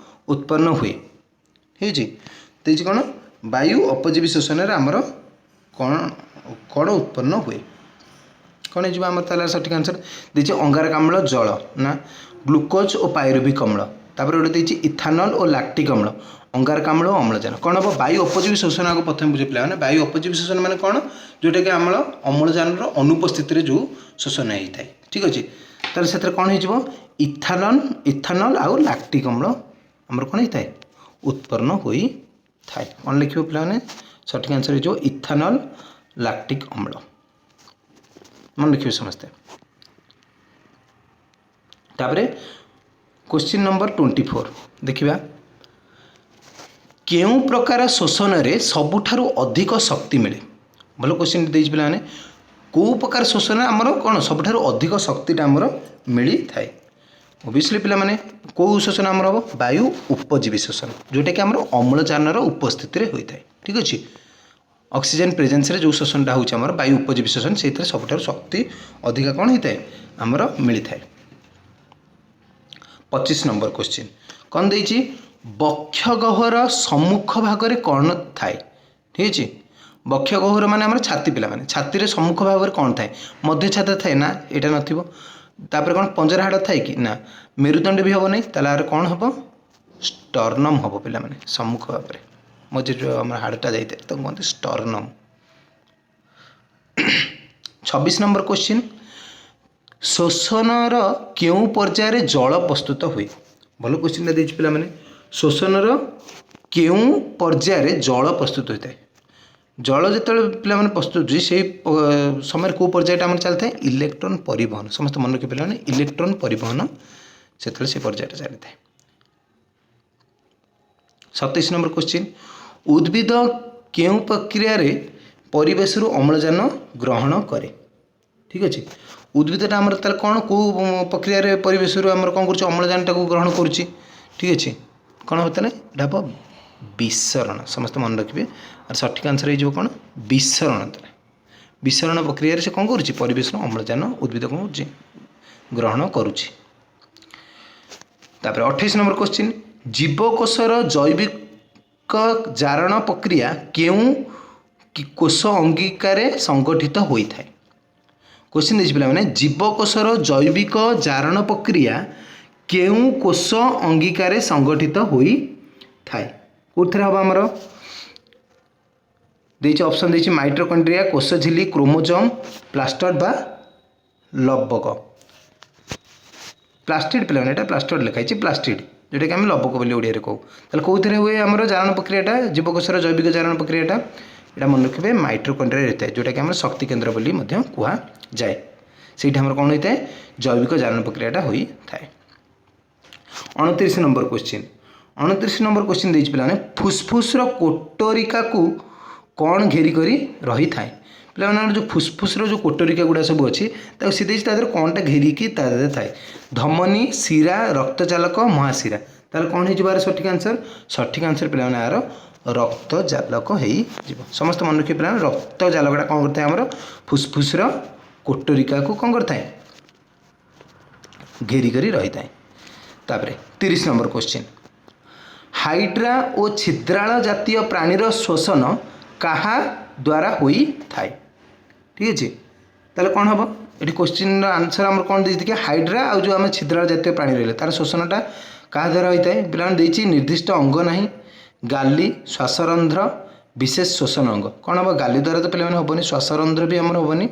ଉତ୍ପନ୍ନ ହୁଏ? ହେଇଛି, ଦେଇଛି କ'ଣ? ବାୟୁ ଅପଜୀବୀ ଶୋଷଣରେ ଆମର କ'ଣ କ'ଣ ଉତ୍ପନ୍ନ ହୁଏ? କ'ଣ ହେଇଯିବ ଆମର ତାହେଲେ ସଠିକ୍ ଆନ୍ସର୍? ଦେଇଛି ଅଙ୍ଗାରକାମ୍ଳ, ଜଳ ନା, ଗ୍ଲୁକୋଜ୍ ଓ ପାଇରୁଭିକ୍ ଅମ୍ଳ। ତାପରେ ଗୋଟେ ଦେଇଛି ଇଥାନଲ୍ ଓ ଲାକ୍ଟିକ୍ ଅମ୍ଳ, ଅଙ୍ଗାରକାମ୍ଳ ଓ ଅମ୍ଳଜାନ। କ'ଣ ହେବ? ବାୟୁ ଅପଜୀବୀ ଶୋଷଣ ଆଗ ପ୍ରଥମେ ବୁଝେ ପିଲାମାନେ। ବାୟୁ ଅପଜୀବୀ ଶୋଷଣ ମାନେ କ'ଣ? ଯେଉଁଟାକି ଆମର ଅମ୍ଳଜାନର ଅନୁପସ୍ଥିତିରେ ଯେଉଁ ଶୋଷଣ ହେଇଥାଏ। ଠିକ୍ ଅଛି, ତାହେଲେ ସେଥିରେ କ'ଣ ହେଇଯିବ? ଇଥାନଲ୍ ଆଉ ଲାକ୍ଟିକ୍ ଅମ୍ଳ ଆମର କ'ଣ ହେଇଥାଏ? ଉତ୍ପନ୍ନ ହୋଇଥାଏ। କ'ଣ ଲେଖିବ ପିଲାମାନେ? ସଠିକ୍ ଆନ୍ସର୍ ହେଇଯିବ ଇଥାନଲ୍, ଲାକ୍ଟିକ୍ ଅମ୍ଳ। ମନେ ରଖିବେ ସମସ୍ତେ। ତାପରେ କୋଶ୍ଚିନ୍ ନମ୍ବର 24 ଦେଖିବା। କେଉଁ ପ୍ରକାର ଶୋଷଣରେ ସବୁଠାରୁ ଅଧିକ ଶକ୍ତି ମିଳେ? ଭଲ କୋଶ୍ଚିନ୍ ଦେଇଛି ପିଲାମାନେ। କେଉଁ ପ୍ରକାର ଶୋଷଣରେ ଆମର କ'ଣ ସବୁଠାରୁ ଅଧିକ ଶକ୍ତିଟା ଆମର ମିଳିଥାଏ? ଅବଭିୟସଲି ପିଲାମାନେ, କେଉଁ ଶୋଷଣ ଆମର ହେବ? ବାୟୁ ଉପଜୀବୀ ଶୋଷଣ, ଯେଉଁଟାକି ଆମର ଅମ୍ଳଜାନର ଉପସ୍ଥିତିରେ ହୋଇଥାଏ। ଠିକ୍ ଅଛି, ଅକ୍ସିଜେନ୍ ପ୍ରେଜେନ୍ସରେ ଯେଉଁ ଶୋଷଣଟା ହେଉଛି ଆମର ବାୟୁ ଉପଜୀବୀ ଶୋଷଣ, ସେଇଥିରେ ସବୁଠାରୁ ଶକ୍ତି ଅଧିକା କ'ଣ ହେଇଥାଏ ଆମର? ମିଳିଥାଏ। 25 ନମ୍ବର କୋଶ୍ଚିନ୍ କ'ଣ ଦେଇଛି? ବକ୍ଷ ଗହ୍ୱର ସମ୍ମୁଖ ଭାଗରେ କ'ଣ ଥାଏ? ଠିକ୍ ଅଛି, ବକ୍ଷ ଗହ୍ୱର ମାନେ ଆମର ଛାତି ପିଲାମାନେ। ଛାତିରେ ସମ୍ମୁଖ ଭାଗରେ କ'ଣ ଥାଏ? ମଧ୍ୟ ଛାତି ଥାଏ ନା, ଏଇଟା ନଥିବ। ତାପରେ କ'ଣ ପଞ୍ଜରା ହାଡ଼ ଥାଏ କି ନା, ମେରୁଦଣ୍ଡ ବି ହେବ ନାହିଁ। ତାହେଲେ ଆର କ'ଣ ହେବ? ଷ୍ଟର୍ନମ୍ ହେବ ପିଲାମାନେ। ସମ୍ମୁଖ ଭାବରେ ମଝିରେ ଯେଉଁ ଆମର ହାଡ଼ଟା ଯାଇଥାଏ, ତାକୁ କୁହନ୍ତି ଷ୍ଟର୍ନମ୍। 26 ନମ୍ବର କୋଶ୍ଚିନ୍, ଶୋଷଣର କେଉଁ ପର୍ଯ୍ୟାୟରେ ଜଳ ପ୍ରସ୍ତୁତ ହୁଏ? ଭଲ କୋଶ୍ଚିନ୍ଟା ଦେଇଛି ପିଲାମାନେ। ଶୋଷଣର କେଉଁ ପର୍ଯ୍ୟାୟରେ ଜଳ ପ୍ରସ୍ତୁତ ହୋଇଥାଏ? ଜଳ ଯେତେବେଳେ ପିଲାମାନେ ପ୍ରସ୍ତୁତ ହେଉଛି, ସେଇ ସମୟରେ କେଉଁ ପର୍ଯ୍ୟାୟଟା ଆମର ଚାଲିଥାଏ? ଇଲେକ୍ଟ୍ରନ୍ ପରିବହନ। ସମସ୍ତେ ମନେ ରଖିବେ ପିଲାମାନେ, ଇଲେକ୍ଟ୍ରନ୍ ପରିବହନ ସେତେବେଳେ ସେ ପର୍ଯ୍ୟାୟଟା ଚାଲିଥାଏ। 27 ନମ୍ବର କୋଶ୍ଚିନ୍, ଉଦ୍ଭିଦ କେଉଁ ପ୍ରକ୍ରିୟାରେ ପରିବେଶରୁ ଅମ୍ଳଜାନ ଗ୍ରହଣ କରେ? ଠିକ୍ ଅଛି, ଉଦ୍ଭିଦଟା ଆମର ତାହେଲେ କ'ଣ, କେଉଁ ପ୍ରକ୍ରିୟାରେ ପରିବେଶରୁ ଆମର କ'ଣ କରୁଛି? ଅମ୍ଳଜାନଟାକୁ ଗ୍ରହଣ କରୁଛି। ଠିକ୍ ଅଛି, କ'ଣ ହେବ ତାହେଲେ? ଏଇଟା ହେବ ବିସରଣ। ସମସ୍ତେ ମନେ ରଖିବେ, ଆଉ ସଠିକ୍ ଆନ୍ସର୍ ହେଇଯିବ କ'ଣ? ବିସରଣ। ତାହେଲେ ବିସରଣ ପ୍ରକ୍ରିୟାରେ ସେ କ'ଣ କରୁଛି? ପରିବେଶରୁ ଅମ୍ଳଜାନ ଉଦ୍ଭିଦ କ'ଣ କରୁଛି? ଗ୍ରହଣ କରୁଛି। ତାପରେ 28 ନମ୍ବର କୋଶ୍ଚିନ୍, ଜୀବକୋଷର ଜୈବିକ ଜାରଣ ପ୍ରକ୍ରିୟା କେଉଁ କୋଷ ଅଙ୍ଗିକାରେ ସଂଗଠିତ ହୋଇଥାଏ? କୋଶ୍ଚିନ୍ ଦେଇଛି ପିଲାମାନେ, ଜୀବକୋଷର ଜୈବିକ ଜାରଣ ପ୍ରକ୍ରିୟା କେଉଁ କୋଷ ଅଙ୍ଗିକାରେ ସଂଗଠିତ ହୋଇଥାଏ? କେଉଁଥିରେ ହେବ ଆମର? ଦେଇଛି, ଅପସନ୍ ଦେଇଛି ମାଇଟ୍ରୋକଣ୍ଡ୍ରିଆ, କୋଷଝିଲ୍ଲି, କ୍ରୋମୋଜୋମ୍, ପ୍ଲାଷ୍ଟଡ୍ ବା ଲବକ। ପ୍ଲାଷ୍ଟିଡ୍ ପିଲାମାନେ, ଏଇଟା ପ୍ଲାଷ୍ଟଡ୍ ଲେଖା ହେଇଛି, ପ୍ଲାଷ୍ଟିଡ୍, ଯେଉଁଟାକି ଆମେ ଲବକ ବୋଲି ଓଡ଼ିଆରେ କହୁ। ତାହେଲେ କେଉଁଥିରେ ହୁଏ ଆମର ଜାରଣ ପ୍ରକ୍ରିୟାଟା, ଜୀବକୋଷର ଜୈବିକ ଜାରଣ ପ୍ରକ୍ରିୟାଟା? ଏଇଟା ମନେ ରଖିବେ, ମାଇଟ୍ରୋକଣ୍ଡ୍ରିଆରେ ହୋଇଥାଏ, ଯେଉଁଟାକି ଆମର ଶକ୍ତି କେନ୍ଦ୍ର ବୋଲି ମଧ୍ୟ କୁହାଯାଏ। ସେଇଠି ଆମର କ'ଣ ହୋଇଥାଏ? ଜୈବିକ ଜାରଣ ପ୍ରକ୍ରିୟାଟା ହୋଇଥାଏ। 29 ନମ୍ବର କୋଶ୍ଚିନ୍, 29 ନମ୍ବର କୋଶ୍ଚିନ୍ ଦେଇଛି ପିଲାମାନେ, ଫୁସଫୁସର କୋଟରିକାକୁ କ'ଣ ଘେରି କରି ରହିଥାଏ? ପିଲାମାନେ, ଆମର ଯେଉଁ ଫୁସଫୁସର ଯେଉଁ କୋଟରିକା ଗୁଡ଼ା ସବୁ ଅଛି, ତାକୁ ସେ ଦେଇଛି, ତା ଦେହରେ କ'ଣଟା ଘେରିକି ତା ଦେହରେ ଥାଏ? ଧମନୀ, ଶିରା, ରକ୍ତଚାଲକ, ମହାଶିରା। ତାହେଲେ କ'ଣ ହେଇଯିବ ଆର ସଠିକ୍ ଆନ୍ସର୍? ସଠିକ୍ ଆନ୍ସର୍ ପିଲାମାନେ, ଆର ରକ୍ତଜାଲକ ହେଇଯିବ। ସମସ୍ତେ ମନେ ରଖିବେ ପିଲାମାନେ, ରକ୍ତଜାଲକଟା କ'ଣ କରିଥାଏ? ଆମର ଫୁସଫୁସର କୋଟରିକାକୁ କ'ଣ କରିଥାଏ? ଘେରି କରି ରହିଥାଏ। ତାପରେ 30 ନମ୍ବର କୋଶ୍ଚିନ୍, ହାଇଡ୍ରା ଓ ଛିଦ୍ରାଳ ଜାତୀୟ ପ୍ରାଣୀର ଶ୍ୱସନ କାହା ଦ୍ୱାରା ହୋଇଥାଏ? ଠିକ୍ ଅଛି, ତାହେଲେ କ'ଣ ହେବ ଏଠି? କୋଶ୍ଚିନ୍ର ଆନ୍ସର୍ ଆମର କ'ଣ ଦେଇଛି ଦେଖିବା। ହାଇଡ୍ରା ଆଉ ଯେଉଁ ଆମେ ଛିଦ୍ରାଳ ଜାତୀୟ ପ୍ରାଣୀ ରହିଲେ, ତାର ଶୋଷଣଟା କାହା ଦ୍ୱାରା ହୋଇଥାଏ ପିଲାମାନେ? ଦେଇଛି ନିର୍ଦ୍ଦିଷ୍ଟ ଅଙ୍ଗ ନାହିଁ, ଗାଲି, ଶ୍ୱାସରନ୍ଧ୍ର, ବିଶେଷ ଶୋଷଣ ଅଙ୍ଗ। କ'ଣ ହେବ? ଗାଲି ଦ୍ୱାରା ତ ପିଲାମାନେ ହେବନି, ଶ୍ୱାସରନ୍ଧ୍ର ବି ଆମର ହେବନି।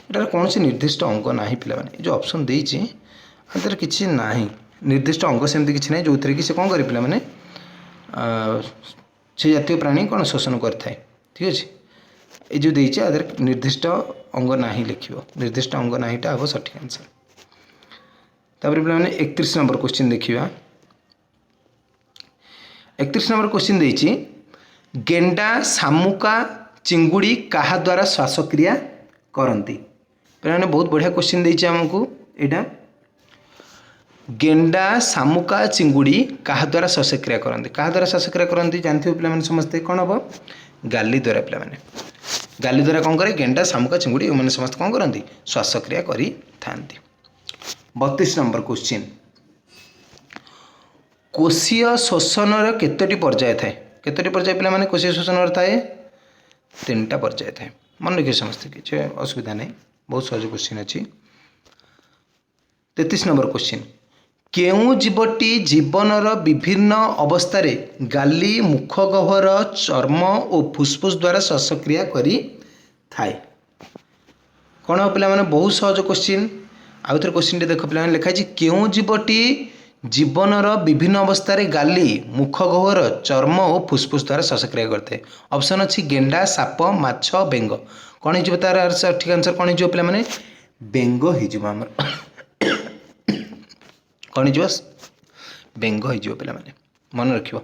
ଏଟାର କୌଣସି ନିର୍ଦ୍ଦିଷ୍ଟ ଅଙ୍ଗ ନାହିଁ ପିଲାମାନେ। ଏ ଯେଉଁ ଅପସନ୍ ଦେଇଛି, ଏଥିରେ କିଛି ନାହିଁ, ନିର୍ଦ୍ଦିଷ୍ଟ ଅଙ୍ଗ ସେମିତି କିଛି ନାହିଁ ଯେଉଁଥିରେ କି ସେ କ'ଣ କରେ ପିଲାମାନେ, ସେ ଜାତୀୟ ପ୍ରାଣୀ କ'ଣ ଶୋଷଣ କରିଥାଏ। ଠିକ୍ ଅଛି, ଏ ଯେଉଁ ଦେଇଛି ଆ ଦେହରେ ନିର୍ଦ୍ଦିଷ୍ଟ ଅଙ୍ଗ ନାହିଁ ଲେଖିବ। ନିର୍ଦ୍ଦିଷ୍ଟ ଅଙ୍ଗ ନାହିଁଟା ହେବ ସଠିକ୍ ଆନ୍ସର୍। ତାପରେ ପିଲାମାନେ, 31 ନମ୍ବର କୋଶ୍ଚିନ୍ ଦେଖିବା। 31 ନମ୍ବର କୋଶ୍ଚିନ୍ ଦେଇଛି, ଗେଣ୍ଡା, ଶାମୁକା, ଚିଙ୍ଗୁଡ଼ି କାହା ଦ୍ୱାରା ଶ୍ୱାସକ୍ରିୟା କରନ୍ତି? ପିଲାମାନେ, ବହୁତ ବଢ଼ିଆ କୋଶ୍ଚିନ୍ ଦେଇଛି ଆମକୁ ଏଇଟା। ଗେଣ୍ଡା, ଶାମୁକା, ଚିଙ୍ଗୁଡ଼ି କାହା ଦ୍ୱାରା ଶ୍ୱାସକ୍ରିୟା କରନ୍ତି? କାହା ଦ୍ୱାରା ଶ୍ୱାସକ୍ରିୟା କରନ୍ତି ଜାଣିଥିବ ପିଲାମାନେ ସମସ୍ତେ। କ'ଣ ହେବ? ଗାଲି ଦ୍ୱାରା ପିଲାମାନେ। ଗାଲି ଦ୍ୱାରା କ'ଣ କରେ? ଗେଣ୍ଡା, ଶାମୁକା, ଚିଙ୍ଗୁଡ଼ି ଏମାନେ ସମସ୍ତେ କ'ଣ କରନ୍ତି? ଶ୍ୱାସକ୍ରିୟା କରିଥାନ୍ତି। 32 ନମ୍ବର କୋଶ୍ଚିନ୍, କୋଷୀୟ ଶ୍ୱସନର କେତୋଟି ପର୍ଯ୍ୟାୟ ଥାଏ? କେତୋଟି ପର୍ଯ୍ୟାୟ ପିଲାମାନେ କୋଷୀୟ ଶ୍ୱସନର ଥାଏ? ତିନିଟା ପର୍ଯ୍ୟାୟ ଥାଏ। ମନେ ରଖିବେ ସମସ୍ତେ, କିଛି ଅସୁବିଧା ନାହିଁ, ବହୁତ ସହଜ କୋଶ୍ଚିନ୍ ଅଛି। 33 ନମ୍ବର କୋଶ୍ଚିନ୍, କେଉଁ ଜୀବଟି ଜୀବନର ବିଭିନ୍ନ ଅବସ୍ଥାରେ ଗାଲି, ମୁଖଗହ୍ୱର, ଚର୍ମ ଓ ଫୁସଫୁସ ଦ୍ୱାରା ଶ୍ୱାସକ୍ରିୟା କରିଥାଏ? କ'ଣ ହେବ ପିଲାମାନେ? ବହୁତ ସହଜ କୋଶ୍ଚିନ୍। ଆଉ ଥରେ କୋଶ୍ଚିନ୍ଟି ଦେଖ ପିଲାମାନେ, ଲେଖା ହେଇଛି, କେଉଁ ଜୀବଟି ଜୀବନର ବିଭିନ୍ନ ଅବସ୍ଥାରେ ଗାଲି, ମୁଖଗହ୍ୱର, ଚର୍ମ ଓ ଫୁସଫୁସ ଦ୍ୱାରା ଶ୍ୱାସକ୍ରିୟା କରିଥାଏ? ଅପସନ୍ ଅଛି ଗେଣ୍ଡା, ସାପ, ମାଛ, ବେଙ୍ଗ। କ'ଣ ହେଇଯିବ ତାର ସଠିକ୍ ଆନ୍ସର୍? କ'ଣ ହେଇଯିବ ପିଲାମାନେ? ବେଙ୍ଗ ହେଇଯିବ ଆମର। କ'ଣ ହେଇଯିବ? ବେଙ୍ଗ ହେଇଯିବ ପିଲାମାନେ। ମନେ ରଖିବ,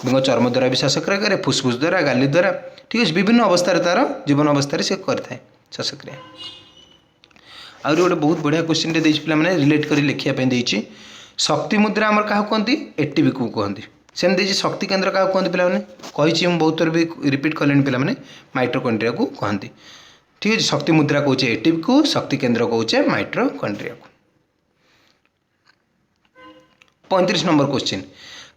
ବେଙ୍ଗ ଚର୍ମ ଦ୍ୱାରା ବି ଶ୍ୱାସକ୍ରିୟା କରେ, ଫୁସଫୁସ ଦ୍ୱାରା, ଗାଲି ଦ୍ୱାରା। ଠିକ୍ ଅଛି, ବିଭିନ୍ନ ଅବସ୍ଥାରେ, ତାର ଜୀବନ ଅବସ୍ଥାରେ ସେ କରିଥାଏ ଶ୍ୱାସକ୍ରିୟା। ଆହୁରି ଗୋଟେ ବହୁତ ବଢ଼ିଆ କୋଶ୍ଚିନ୍ଟେ ଦେଇଛି ପିଲାମାନେ, ରିଲେଟ୍ କରି ଲେଖିବା ପାଇଁ ଦେଇଛି। ଶକ୍ତି ମୁଦ୍ରା ଆମର କାହାକୁ କୁହନ୍ତି? ଏଟିପିକୁ କୁହନ୍ତି। ସେମିତି ଦେଇଛି, ଶକ୍ତି କେନ୍ଦ୍ର କାହାକୁ କୁହନ୍ତି ପିଲାମାନେ? କହିଛି ମୁଁ, ବହୁତ ଥର ବି ରିପିଟ୍ କଲିଣି ପିଲାମାନେ, ମାଇଟ୍ରୋକଣ୍ଡ୍ରିଆକୁ କହନ୍ତି। ଠିକ୍ ଅଛି, ଶକ୍ତି ମୁଦ୍ରା କହୁଛେ ଏଟିପିକୁ, ଶକ୍ତି କେନ୍ଦ୍ର କହୁଛେ ମାଇଟ୍ରୋକଣ୍ଡ୍ରିଆକୁ। 35 ନମ୍ବର କୋଶ୍ଚିନ୍,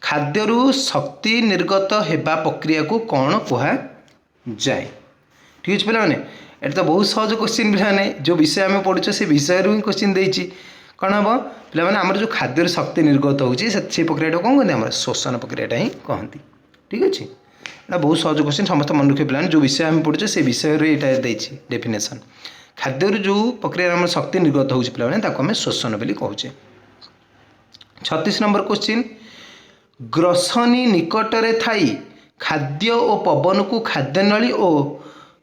ଖାଦ୍ୟରୁ ଶକ୍ତି ନିର୍ଗତ ହେବା ପ୍ରକ୍ରିୟାକୁ କ'ଣ କୁହାଯାଏ? ଠିକ୍ ଅଛି ପିଲାମାନେ, ଏଇଟା ତ ବହୁତ ସହଜ କୋଶ୍ଚିନ୍। ପିଲାମାନେ, ଯେଉଁ ବିଷୟ ଆମେ ପଢ଼ୁଛେ, ସେ ବିଷୟରୁ ହିଁ କୋଶ୍ଚିନ୍ ଦେଇଛି। କ'ଣ ହେବ ପିଲାମାନେ? ଆମର ଯେଉଁ ଖାଦ୍ୟରୁ ଶକ୍ତି ନିର୍ଗତ ହେଉଛି, ସେ ପ୍ରକ୍ରିୟାଟା କ'ଣ କହନ୍ତି? ଆମର ଶୋଷଣ ପ୍ରକ୍ରିୟାଟା ହିଁ କହନ୍ତି। ଠିକ୍ ଅଛି, ଏଇଟା ବହୁତ ସହଜ କୋଶ୍ଚିନ୍, ସମସ୍ତେ ମନେ ରଖିବେ ପିଲାମାନେ। ଯେଉଁ ବିଷୟ ଆମେ ପଢ଼ୁଛେ, ସେ ବିଷୟରେ ଏଇଟା ଦେଇଛି ଡେଫିନେସନ୍। ଖାଦ୍ୟରୁ ଯେଉଁ ପ୍ରକ୍ରିୟାରେ ଆମର ଶକ୍ତି ନିର୍ଗତ ହେଉଛି ପିଲାମାନେ, ତାକୁ ଆମେ ଶୋଷଣ ବୋଲି କହୁଛେ। 36 ନମ୍ବର କୋଶ୍ଚିନ୍, ଗ୍ରସନୀ ନିକଟରେ ଥାଇ ଖାଦ୍ୟ ଓ ପବନକୁ ଖାଦ୍ୟନଳୀ ଓ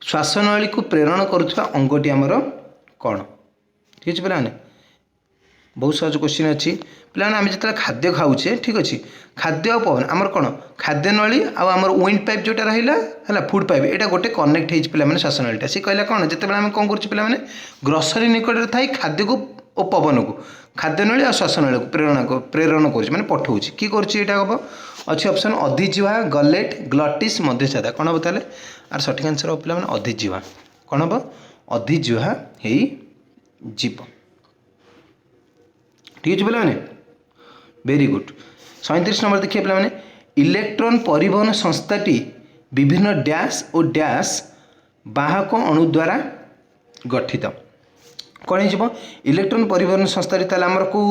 ଶ୍ୱାସନଳୀକୁ ପ୍ରେରଣ କରୁଥିବା ଅଙ୍ଗଟି ଆମର କ'ଣ? ଠିକ୍ ଅଛି ପିଲାମାନେ, ବହୁତ ସହଜ କୋଶ୍ଚିନ୍ ଅଛି। ପିଲାମାନେ, ଆମେ ଯେତେବେଳେ ଖାଦ୍ୟ ଖାଉଛେ, ଠିକ୍ ଅଛି, ଖାଦ୍ୟ ଆଉ ପବନ ଆମର କ'ଣ, ଖାଦ୍ୟନଳୀ ଆଉ ଆମର ୱିଣ୍ଡ ପାଇପ୍ ଯେଉଁଟା ରହିଲା, ହେଲା, ଫୁଡ଼୍ ପାଇପ୍, ଏଇଟା ଗୋଟେ କନେକ୍ଟ ହେଇଛି ପିଲାମାନେ, ଶ୍ୱାସନଳୀଟା। ସେ କହିଲା କ'ଣ, ଯେତେବେଳେ ଆମେ କ'ଣ କରୁଛୁ ପିଲାମାନେ, ଗ୍ରସନୀ ନିକଟରେ ଥାଇ ଖାଦ୍ୟକୁ ଓ ପବନକୁ ଖାଦ୍ୟନଳୀ ଆଉ ଶ୍ୱାସନଳୀକୁ ପ୍ରେରଣ କରୁଛି, ମାନେ ପଠଉଛି। କି କରୁଛି ଏଇଟା ହେବ? ଅଛି ଅପସନ୍ ଅଧିଜିହ୍ୱା, ଗଲେଟ୍, ଗ୍ଲଟିସ୍, ମଧ୍ୟଛାଦା। କ'ଣ ହେବ ତାହେଲେ ଆର ସଠିକ୍ ଆନ୍ସର୍ ହେବ ପିଲାମାନେ? ଅଧିଜିହ୍ୱା। କ'ଣ ହେବ? ଅଧିଜିହ୍ୱା ହେଇଯିବ। ଠିକ୍ ଅଛି ପିଲାମାନେ, ଭେରି ଗୁଡ୍। 37 ନମ୍ବର ଦେଖିବା ପିଲାମାନେ, ଇଲେକ୍ଟ୍ରନ୍ ପରିବହନ ସଂସ୍ଥାଟି ବିଭିନ୍ନ ଡ୍ୟାସ୍ ଓ ଡ୍ୟାସ୍ ବାହକ ଅଣୁ ଦ୍ୱାରା ଗଠିତ। କ'ଣ ହେଇଯିବ ଇଲେକ୍ଟ୍ରନ୍ ପରିବହନ ସଂସ୍ଥାଟି? ତାହେଲେ ଆମର କେଉଁ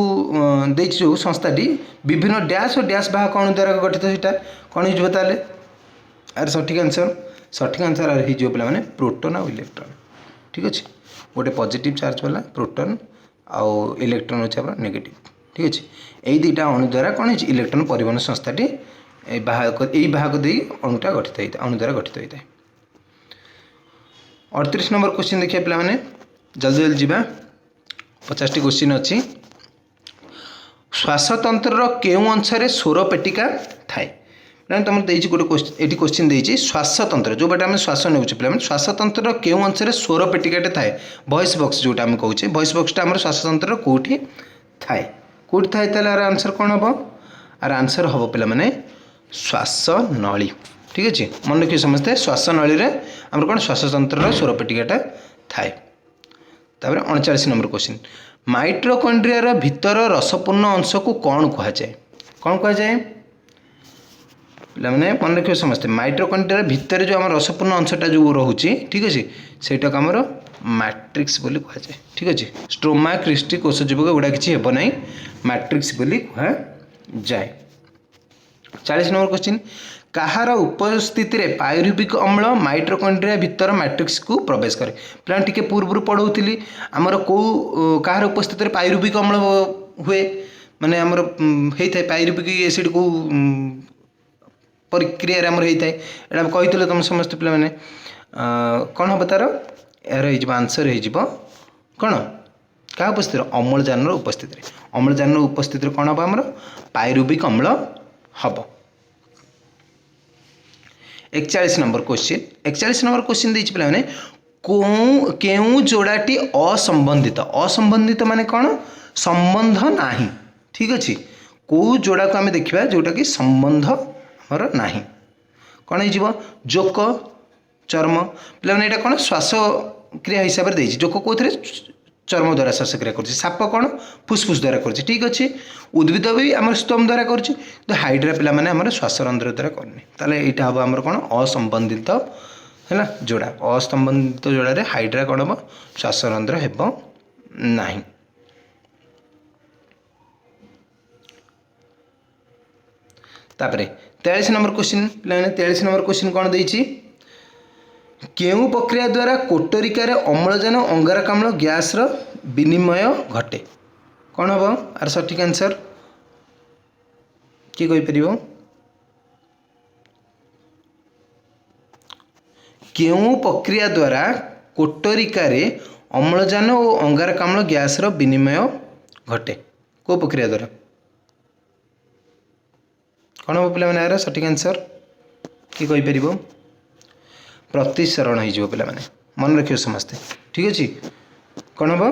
ଦେଇଛି, ଯେଉଁ ସଂସ୍ଥାଟି ବିଭିନ୍ନ ଡ୍ୟାସ୍ ଓ ଡ୍ୟାସ୍ ବାହକ ଅଣୁ ଦ୍ୱାରା ଗଠିତ, ସେଇଟା କ'ଣ ହେଇଯିବ ତାହେଲେ ଆର ସଠିକ୍ ଆନ୍ସର୍? ସଠିକ୍ ଆନ୍ସର୍ ଆର ହେଇଯିବ ପିଲାମାନେ, ପ୍ରୋଟନ୍ ଆଉ ଇଲେକ୍ଟ୍ରନ୍। ଠିକ୍ ଅଛି, ଗୋଟେ ପଜିଟିଭ୍ ଚାର୍ଜ ବାଲା ପ୍ରୋଟନ୍ ଆଉ ଇଲେକ୍ଟ୍ରନ୍ ଅଛି ଆମର ନେଗେଟିଭ୍। ଠିକ୍ ଅଛି, ଏଇ ଦୁଇଟା ଅଣୁ ଦ୍ୱାରା କ'ଣ ହେଇଛି, ଇଲେକ୍ଟ୍ରନ୍ ପରିବହନ ସଂସ୍ଥାଟି ଏଇ ବାହକ ଦେଇ ଅଣୁଟା ଗଠିତ ହେଇଥାଏ, ଅଣୁ ଦ୍ୱାରା ଗଠିତ ହୋଇଥାଏ। 38 ନମ୍ବର କୋଶ୍ଚିନ୍ ଦେଖିବା ପିଲାମାନେ, ଜଲ୍ଦି ଜଲ୍ଦି ଯିବା, 50ଟି କୋଶ୍ଚିନ୍ ଅଛି। ଶ୍ୱାସତନ୍ତ୍ରର କେଉଁ ଅଂଶରେ ସ୍ୱର ପେଟିକା ଥାଏ। ପିଲାମାନେ, ତୁମର ଦେଇଛି ଗୋଟେ, ଏଠି କୋଶ୍ଚିନ୍ ଦେଇଛି, ଶ୍ୱାସତନ୍ତ୍ର, ଯେଉଁ ବାଟେ ଆମେ ଶ୍ୱାସ ନେଉଛେ ପିଲାମାନେ, ଶ୍ୱାସତନ୍ତ୍ରର କେଉଁ ଅଂଶରେ ସ୍ୱର ପେଟିକାଟେ ଥାଏ? ଭଏସ୍ ବକ୍ସ ଯେଉଁଟା ଆମେ କହୁଛେ, ଭଏସ୍ ବକ୍ସଟା ଆମର ଶ୍ୱାସତନ୍ତ୍ରର କେଉଁଠି ଥାଏ? କେଉଁଠି ଥାଏ? ତାହେଲେ ଆର ଆନ୍ସର୍ କ'ଣ ହେବ? ଆର ଆନ୍ସର୍ ହେବ ପିଲାମାନେ, ଶ୍ୱାସ ନଳୀ। ଠିକ୍ ଅଛି, ମନେ ରଖିବେ ସମସ୍ତେ, ଶ୍ୱାସ ନଳୀରେ ଆମର କ'ଣ ଶ୍ୱାସତନ୍ତ୍ରର ସ୍ୱର ପେଟିକାଟା ଥାଏ। ତାପରେ 39 ନମ୍ବର କ୍ୱେଶ୍ଚିନ୍, ମାଇଟ୍ରୋକଣ୍ଡ୍ରିଆର ଭିତର ରସପୂର୍ଣ୍ଣ ଅଂଶକୁ କ'ଣ କୁହାଯାଏ? କ'ଣ କୁହାଯାଏ ପିଲାମାନେ? ମନେ ରଖିବେ ସମସ୍ତେ, ମାଇଟ୍ରୋକଣ୍ଡ୍ରିଆର ଭିତରେ ଯେଉଁ ଆମର ରସପୂର୍ଣ୍ଣ ଅଂଶଟା ଯେଉଁ ରହୁଛି, ଠିକ୍ ଅଛି, ସେଇଟାକୁ ଆମର ମ୍ୟାଟ୍ରିକ୍ସ ବୋଲି କୁହାଯାଏ। ଠିକ୍ ଅଛି, ଷ୍ଟ୍ରୋମା, କ୍ରିଷ୍ଟି, କୋଷ ଯୁବକ ଏଗୁଡ଼ା କିଛି ହେବ ନାହିଁ, ମ୍ୟାଟ୍ରିକ୍ସ ବୋଲି କୁହାଯାଏ। 40 ନମ୍ବର କ୍ୱେଶ୍ଚିନ୍, କାହାର ଉପସ୍ଥିତିରେ ପାଇରୁବିକ ଅମ୍ଳ ମାଇଟ୍ରୋକଣ୍ଡ୍ରିଆ ଭିତର ମ୍ୟାଟ୍ରିକ୍ସକୁ ପ୍ରବେଶ କରେ? ପିଲାମାନେ, ଟିକେ ପୂର୍ବରୁ ପଢ଼ଉଥିଲି ଆମର, କେଉଁ କାହାର ଉପସ୍ଥିତିରେ ପାଇରୁବିକ ଅମ୍ଳ ହୁଏ, ମାନେ ଆମର ହେଇଥାଏ ପାଇରୁବିକ ଏସିଡ୍, କେଉଁ ପ୍ରକ୍ରିୟାରେ ଆମର ହେଇଥାଏ? ଏଇଟା କହିଥିଲେ ତୁମେ ସମସ୍ତେ ପିଲାମାନେ। କ'ଣ ହେବ ତା'ର? ଏହାର ହେଇଯିବ ଆନ୍ସର୍ ହେଇଯିବ କ'ଣ? କାହା ଉପସ୍ଥିତିରେ? ଅମ୍ଳଜାନର ଉପସ୍ଥିତିରେ। ଅମ୍ଳଜାନର ଉପସ୍ଥିତିରେ କ'ଣ ହେବ? ଆମର ପାଇରୁବିକ ଅମ୍ଳ ହେବ। 41 ନମ୍ବର କ୍ୱେଶ୍ଚିନ୍। 41 ନମ୍ବର କ୍ୱେଶ୍ଚିନ୍ ଦେଇଛି ପିଲାମାନେ, କେଉଁ ଯୋଡ଼ାଟି ଅସମ୍ବନ୍ଧିତ? ଅସମ୍ବନ୍ଧିତ ମାନେ କ'ଣ? ସମ୍ବନ୍ଧ ନାହିଁ। ଠିକ୍ ଅଛି, କେଉଁ ଯୋଡ଼ାକୁ ଆମେ ଦେଖିବା ଯେଉଁଟାକି ସମ୍ବନ୍ଧ ଆମର ନାହିଁ? କ'ଣ ହେଇଯିବ? ଜୋକ, ଚର୍ମ। ପିଲାମାନେ, ଏଇଟା କ'ଣ ଶ୍ୱାସକ୍ରିୟା ହିସାବରେ ଦେଇଛି। ଜୋକ କେଉଁଥିରେ? ଚର୍ମ ଦ୍ୱାରା ଶ୍ୱାସକ୍ରିୟା କରୁଛି। ସାପ କ'ଣ? ଫୁସଫୁସ ଦ୍ୱାରା କରୁଛି। ଠିକ୍ ଅଛି, ଉଦ୍ଭିଦ ବି ଆମର ସ୍ତୋମ ଦ୍ୱାରା କରୁଛି, କିନ୍ତୁ ହାଇଡ୍ରା ପିଲାମାନେ ଆମର ଶ୍ୱାସରନ୍ଧ୍ର ଦ୍ୱାରା କରୁନି। ତାହେଲେ ଏଇଟା ହେବ ଆମର କ'ଣ? ଅସମ୍ବନ୍ଧିତ ହେଲା ଯୋଡ଼ା। ଅସମ୍ବନ୍ଧିତ ଯୋଡ଼ାରେ ହାଇଡ୍ରା କ'ଣ ହେବ? ଶ୍ୱାସରନ୍ଧ୍ର ହେବ ନାହିଁ। ତାପରେ 43 ନମ୍ବର କ୍ୱେଶ୍ଚିନ୍ ପିଲାମାନେ, 43 ନମ୍ବର କ୍ୱେଶ୍ଚିନ୍ କ'ଣ ଦେଇଛି? କେଉଁ ପ୍ରକ୍ରିୟା ଦ୍ୱାରା କୋଟରିକାରେ ଅମ୍ଳଜାନ ଅଙ୍ଗାରକାମ୍ଳ ଗ୍ୟାସ୍ର ବିନିମୟ ଘଟେ? କ'ଣ ହେବ ଆର ସଠିକ୍ ଆନ୍ସର୍? କିଏ କହିପାରିବ? କେଉଁ ପ୍ରକ୍ରିୟା ଦ୍ୱାରା କୋଟରିକାରେ ଅମ୍ଳଜାନ ଓ ଅଙ୍ଗାରକାମ୍ଳ ଗ୍ୟାସ୍ର ବିନିମୟ ଘଟେ? କେଉଁ ପ୍ରକ୍ରିୟା ଦ୍ୱାରା? କ'ଣ ହେବ ପିଲାମାନେ ଏହାର ସଠିକ୍ ଆନ୍ସର୍? କିଏ କହିପାରିବ? ପ୍ରତିସରଣ ହେଇଯିବ ପିଲାମାନେ, ମନେ ରଖିବ ସମସ୍ତେ। ଠିକ୍ ଅଛି, କ'ଣ ହେବ?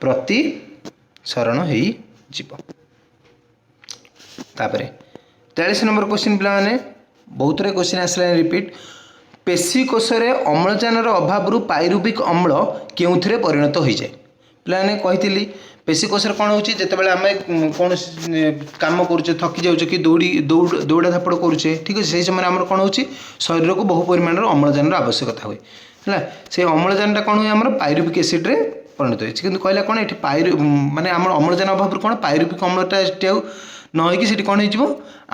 ପ୍ରତିସରଣ ହେଇଯିବ। ତାପରେ 43 ନମ୍ବର କ୍ୱେଶ୍ଚିନ୍ ପିଲାମାନେ, ବହୁତ ଥର କ୍ୱେଶ୍ଚିନ୍ ଆସିଲାଣି ରିପିଟ୍। ପେଶୀ କୋଷରେ ଅମ୍ଳଜାନର ଅଭାବରୁ ପାଇରୁବିକ ଅମ୍ଳ କେଉଁଥିରେ ପରିଣତ ହୋଇଯାଏ? ପିଲାମାନେ, କହିଥିଲି, ପେଶୀ କୋଷରେ କ'ଣ ହେଉଛି? ଯେତେବେଳେ ଆମେ କୌଣସି କାମ କରୁଛେ, ଥକି ଯାଉଛେ କି ଦୌଡ଼ା ଧାପଡ଼ କରୁଛେ, ଠିକ୍ ଅଛି, ସେହି ସମୟରେ ଆମର କ'ଣ ହେଉଛି? ଶରୀରକୁ ବହୁ ପରିମାଣର ଅମ୍ଳଜାନର ଆବଶ୍ୟକତା ହୁଏ। ହେଲା, ସେଇ ଅମ୍ଳଜାନଟା କ'ଣ ହୁଏ? ଆମର ପାଇରୁବିକ ଏସିଡ଼୍ରେ ପରିଣତ ହୋଇଛି। କିନ୍ତୁ କହିଲା କ'ଣ ଏଠି? ମାନେ ଆମର ଅମ୍ଳଜାନ ଅଭାବରୁ କ'ଣ ପାଇରୁବିକ ଅମ୍ଳଟା ଏଠି ଆଉ ନ ହେଇକି ସେଠି କ'ଣ ହେଇଯିବ?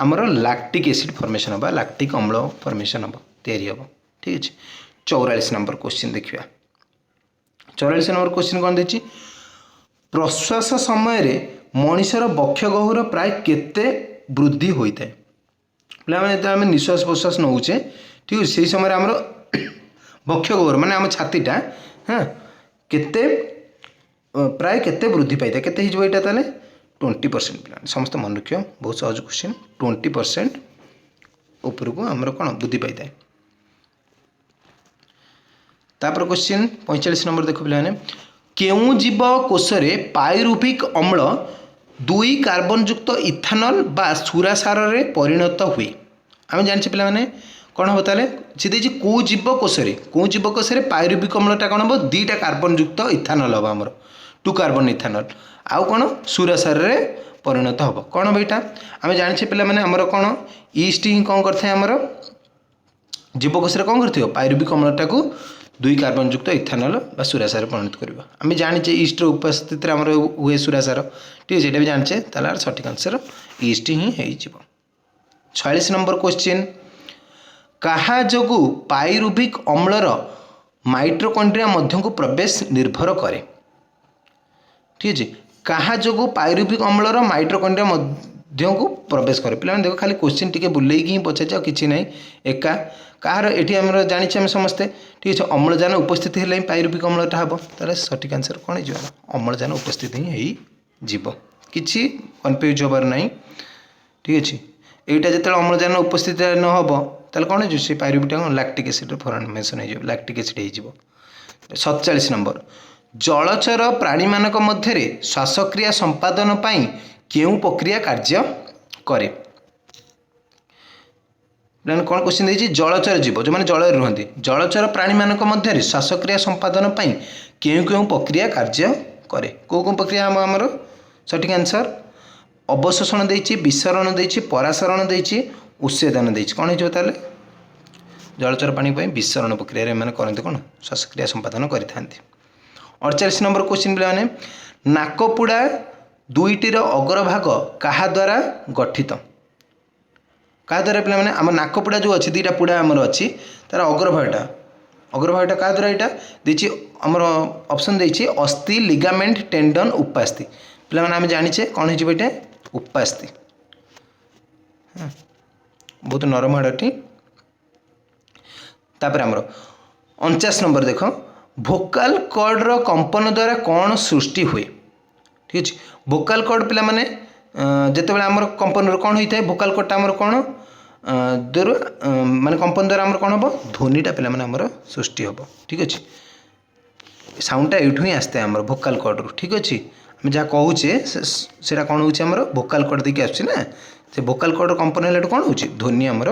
ଆମର ଲାକ୍ଟିକ୍ ଏସିଡ଼୍ ଫର୍ମେସନ୍ ହେବ, ଲାକ୍ଟିକ୍ ଅମ୍ଳ ଫର୍ମେସନ୍ ହେବ, ତିଆରି ହେବ। ଠିକ୍ ଅଛି, 44 ନମ୍ବର କ୍ୱେଶ୍ଚିନ୍ ଦେଖିବା। 44 ନମ୍ବର କ୍ୱେଶ୍ଚିନ୍ କ'ଣ ଦେଇଛି? ପ୍ରଶ୍ୱାସ ସମୟରେ ମଣିଷର ବକ୍ଷ ଗହ୍ୱର ପ୍ରାୟ କେତେ ବୃଦ୍ଧି ହୋଇଥାଏ? ପିଲାମାନେ, ଯେତେବେଳେ ଆମେ ନିଶ୍ୱାସ ପ୍ରଶ୍ୱାସ ନେଉଛେ, ଠିକ୍ ଅଛି, ସେହି ସମୟରେ ଆମର ବକ୍ଷ ଗହ୍ୱର ମାନେ ଆମ ଛାତିଟା, ହଁ, କେତେ ପ୍ରାୟ କେତେ ବୃଦ୍ଧି ପାଇଥାଏ? କେତେ ହେଇଯିବ ଏଇଟା ତାହେଲେ? 20%। ପିଲାମାନେ, ସମସ୍ତେ ମନେ ରଖିବ, ବହୁତ ସହଜ କ୍ୱେଶ୍ଚିନ୍। 20% ଉପରକୁ ଆମର କ'ଣ ବୃଦ୍ଧି ପାଇଥାଏ। ତାପରେ କ୍ୱେଶ୍ଚିନ୍ 45 ନମ୍ବର ଦେଖ ପିଲାମାନେ, କେଉଁ ଜୀବ କୋଷରେ ପାଇରୁଭିକ ଅମ୍ଳ 2 କାର୍ବନଯୁକ୍ତ ଇଥାନଲ ବା ସୁରାସାରରେ ପରିଣତ ହୁଏ? ଆମେ ଜାଣିଛେ ପିଲାମାନେ, କ'ଣ ହେବ ତାହେଲେ? ସେ ଦେଇଛି କେଉଁ ଜୀବ କୋଷରେ, କେଉଁ ଜୀବ କୋଷରେ ପାଇରୁଭିକ ଅମ୍ଳଟା କ'ଣ ହେବ? 2ଟା କାର୍ବନଯୁକ୍ତ ଇଥାନଲ ହେବ, ଆମର 2 କାର୍ବନ ଇଥାନଲ, ଆଉ କ'ଣ ସୁରାସାରରେ ପରିଣତ ହେବ। କ'ଣ ହେବ ଏଇଟା? ଆମେ ଜାଣିଛେ ପିଲାମାନେ, ଆମର କ'ଣ ଇଷ୍ଟ ହିଁ କ'ଣ କରିଥାଏ? ଆମର ଜୀବକୋଷରେ କ'ଣ କରିଥିବ? ପାଇରୁଭିକ ଅମ୍ଳଟାକୁ 2 କାର୍ବନଯୁକ୍ତ ଇଥାନଲ ବା ସୁରାସାରରେ ପରିଣତ କରିବ। ଆମେ ଜାଣିଛେ ଇଷ୍ଟର ଉପସ୍ଥିତିରେ ଆମର ହୁଏ ସୁରାସାର। ଠିକ୍ ଅଛି, ଏଇଟା ବି ଜାଣିଛେ। ତାହେଲେ ଆର ସଠିକ୍ ଆନ୍ସର୍ ଇଷ୍ଟ ହିଁ ହେଇଯିବ। 46 ନମ୍ବର କ୍ୱେଶ୍ଚିନ୍, କାହା ଯୋଗୁଁ ପାଇରୁଭିକ ଅମ୍ଳର ମାଇଟ୍ରୋକଣ୍ଡ୍ରିଆ ମଧ୍ୟକୁ ପ୍ରବେଶ ନିର୍ଭର କରେ? ଠିକ୍ ଅଛି, କାହା ଯୋଗୁଁ ପାଇରୁଭିକ ଅମ୍ଳର ମାଇଟ୍ରୋକଣ୍ଡ୍ରିଆ ମଧ୍ୟକୁ ପ୍ରବେଶ କରେ? ପିଲାମାନେ ଦେଖ, ଖାଲି କ୍ୱେଶ୍ଚିନ୍ ଟିକେ ବୁଲେଇକି ହିଁ ପଚାରିଛି, ଆଉ କିଛି ନାହିଁ ଏକା। କାହାର ଏଠି ଆମର ଜାଣିଛେ ଆମେ ସମସ୍ତେ, ଠିକ୍ ଅଛି, ଅମ୍ଳଜାନ ଉପସ୍ଥିତି ହେଲେ ହିଁ ପାଇରୁଭିକ ଅମ୍ଳଟା ହେବ। ତାହେଲେ ସଠିକ୍ ଆନ୍ସର୍ କ'ଣ ହେଇଯିବ? ଅମ୍ଳଜାନ ଉପସ୍ଥିତି ହିଁ ହେଇଯିବ, କିଛି କନଫ୍ୟୁଜ୍ ହେବାର ନାହିଁ। ଠିକ୍ ଅଛି, ଏଇଟା ଯେତେବେଳେ ଅମ୍ଳଜାନ ଉପସ୍ଥିତି ନ ହେବ, ତାହେଲେ କ'ଣ ହେଇଯିବ? ସେ ପାଇରୁଭିକଟା କ'ଣ ଲାକ୍ଟିକ୍ ଏସିଡ଼୍ର ଫର୍ମେସନ୍ ହେଇଯିବ, ଲାକ୍ଟିକ୍ ଏସିଡ଼୍ ହେଇଯିବ। 47 ନମ୍ବର, ଜଳଚର ପ୍ରାଣୀମାନଙ୍କ ମଧ୍ୟରେ ଶ୍ୱାସକ୍ରିୟା ସମ୍ପାଦନ ପାଇଁ କେଉଁ ପ୍ରକ୍ରିୟା କାର୍ଯ୍ୟ କରେ? ପିଲାମାନେ, କ'ଣ କ୍ୱେଶ୍ଚିନ୍ ଦେଇଛି? ଜଳଚର ଜୀବ, ଯେଉଁମାନେ ଜଳରେ ରୁହନ୍ତି, ଜଳଚର ପ୍ରାଣୀମାନଙ୍କ ମଧ୍ୟରେ ଶ୍ୱାସକ୍ରିୟା ସମ୍ପାଦନ ପାଇଁ କେଉଁ କେଉଁ ପ୍ରକ୍ରିୟା କାର୍ଯ୍ୟ କରେ? କେଉଁ କେଉଁ ପ୍ରକ୍ରିୟା ଆମର ସଠିକ୍ ଆନ୍ସର୍? ଅବଶୋଷଣ ଦେଇଛି, ବିସରଣ ଦେଇଛି, ପରାସରଣ ଦେଇଛି, ଉତ୍ସେଦନ ଦେଇଛି। କ'ଣ ହେଇଯିବ ତାହେଲେ? ଜଳଚର ପ୍ରାଣୀ ପାଇଁ ବିସରଣ ପ୍ରକ୍ରିୟାରେ ଏମାନେ କରନ୍ତି କ'ଣ? ଶ୍ୱାସକ୍ରିୟା ସମ୍ପାଦନ କରିଥାନ୍ତି। 48 ନମ୍ବର କ୍ୱେଶ୍ଚିନ୍ ପିଲାମାନେ, ନାକପୁଡ଼ା ଦୁଇଟିର ଅଗ୍ରଭାଗ କାହା ଦ୍ୱାରା ଗଠିତ? କାହା ଦ୍ୱାରା ପିଲାମାନେ? ଆମ ନାକପୁଡ଼ା ଯେଉଁ ଅଛି, ଦୁଇଟା ପୁଡ଼ା ଆମର ଅଛି, ତାର ଅଗ୍ରଭାଗଟା କାହା ଦ୍ୱାରା? ଏଇଟା ଦେଇଛି ଆମର ଅପସନ୍ ଦେଇଛି ଅସ୍ଥି, ଲିଗାମେଣ୍ଟ, ଟେଣ୍ଡନ୍, ଉପାସ୍ଥି। ପିଲାମାନେ, ଆମେ ଜାଣିଛେ କ'ଣ ହେଇଯିବ ଏଇଟା? ଉପାସ୍ଥି। ବହୁତ ନରମ ହାଡ଼ଟି। ତାପରେ ଆମର 49 ନମ୍ବର ଦେଖ, ଭୋକାଲ କର୍ଡ଼ର କମ୍ପନ ଦ୍ୱାରା କ'ଣ ସୃଷ୍ଟି ହୁଏ? ଠିକ୍ ଅଛି। ଭୋକାଲ କର୍ଡ଼ ପିଲାମାନେ, ଯେତେବେଳେ ଆମର କମ୍ପନରୁ କ'ଣ ହୋଇଥାଏ? ଭୋକାଲ କର୍ଡ଼ଟା ଆମର କ'ଣ ଦ୍ୱାରା, ମାନେ କମ୍ପନ ଦ୍ୱାରା ଆମର କ'ଣ ହେବ? ଧ୍ୱନିଟା ପିଲାମାନେ ଆମର ସୃଷ୍ଟି ହେବ। ଠିକ୍ ଅଛି। ସାଉଣ୍ଡଟା ଏଇଠୁ ହିଁ ଆସିଥାଏ ଆମର ଭୋକାଲ କର୍ଡ଼ରୁ। ଠିକ୍ ଅଛି। ଆମେ ଯାହା କହୁଛେ, ସେଇଟା କ'ଣ ହେଉଛି? ଆମର ଭୋକାଲ କର୍ଡ଼ ଦେଇକି ଆସୁଛି ନା। ସେ ଭୋକାଲ କର୍ଡ଼ର କମ୍ପନ ହେଲାଠୁ କ'ଣ ହେଉଛି? ଧ୍ୱନି ଆମର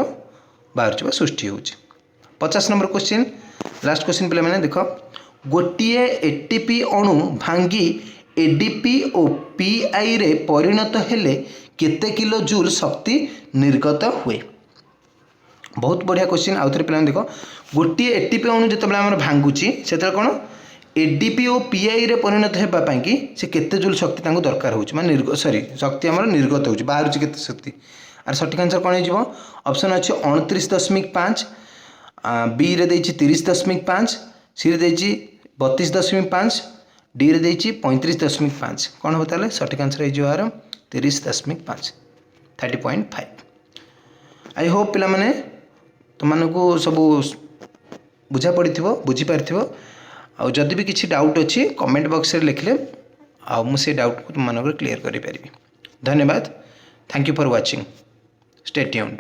ବାହାରୁଛି ବା ସୃଷ୍ଟି ହେଉଛି। 50 ନମ୍ବର କ୍ୱେଶ୍ଚିନ୍, ଲାଷ୍ଟ କ୍ୱେଶ୍ଚିନ୍ ପିଲାମାନେ ଦେଖ, ଗୋଟିଏ ଏଟିପି ଅଣୁ ଭାଙ୍ଗି ଏଡିପି ଓ ପିଆଇରେ ପରିଣତ ହେଲେ କେତେ କିଲୋ ଜୁଲ୍ ଶକ୍ତି ନିର୍ଗତ ହୁଏ? ବହୁତ ବଢ଼ିଆ କ୍ୱେଶ୍ଚିନ୍। ଆଉ ଥରେ ପିଲାମାନେ ଦେଖ, ଗୋଟିଏ ଏଟିପି ଅଣୁ ଯେତେବେଳେ ଆମର ଭାଙ୍ଗୁଛି, ସେତେବେଳେ କ'ଣ ଏଡିପି ଓ ପିଆଇରେ ପରିଣତ ହେବା ପାଇଁକି ସେ କେତେ ଜୁଲ୍ ଶକ୍ତି ତାଙ୍କୁ ଦରକାର ହେଉଛି, ମାନେ ସରି, ଶକ୍ତି ଆମର ନିର୍ଗତ ହେଉଛି, ବାହାରୁଛି କେତେ ଶକ୍ତି? ଆର ସଠିକ୍ ଆନ୍ସର୍ କ'ଣ ହେଇଯିବ? ଅପସନ୍ ଅଛି 29.5, ବିରେ ଦେଇଛି 30.5, ସିରେ ଦେଇଛି 32.5, ଡିରେ ଦେଇଛି 35.5। କ'ଣ ହେବ ତାହେଲେ? ସଠିକ୍ ଆନ୍ସର୍ ହେଇଯିବ ଏହାର 30.5, 30.5। I Hope ପିଲାମାନେ, ତୁମମାନଙ୍କୁ ସବୁ ବୁଝା ପଡ଼ିଥିବ, ବୁଝିପାରିଥିବ। ଆଉ ଯଦି ବି କିଛି ଡାଉଟ୍ ଅଛି, କମେଣ୍ଟ ବକ୍ସରେ ଲେଖିଲେ ଆଉ ମୁଁ ସେ ଡାଉଟ୍କୁ ତୁମମାନଙ୍କର କ୍ଲିୟର୍ କରିପାରିବି। ଧନ୍ୟବାଦ। Thank you for watching. Stay tuned.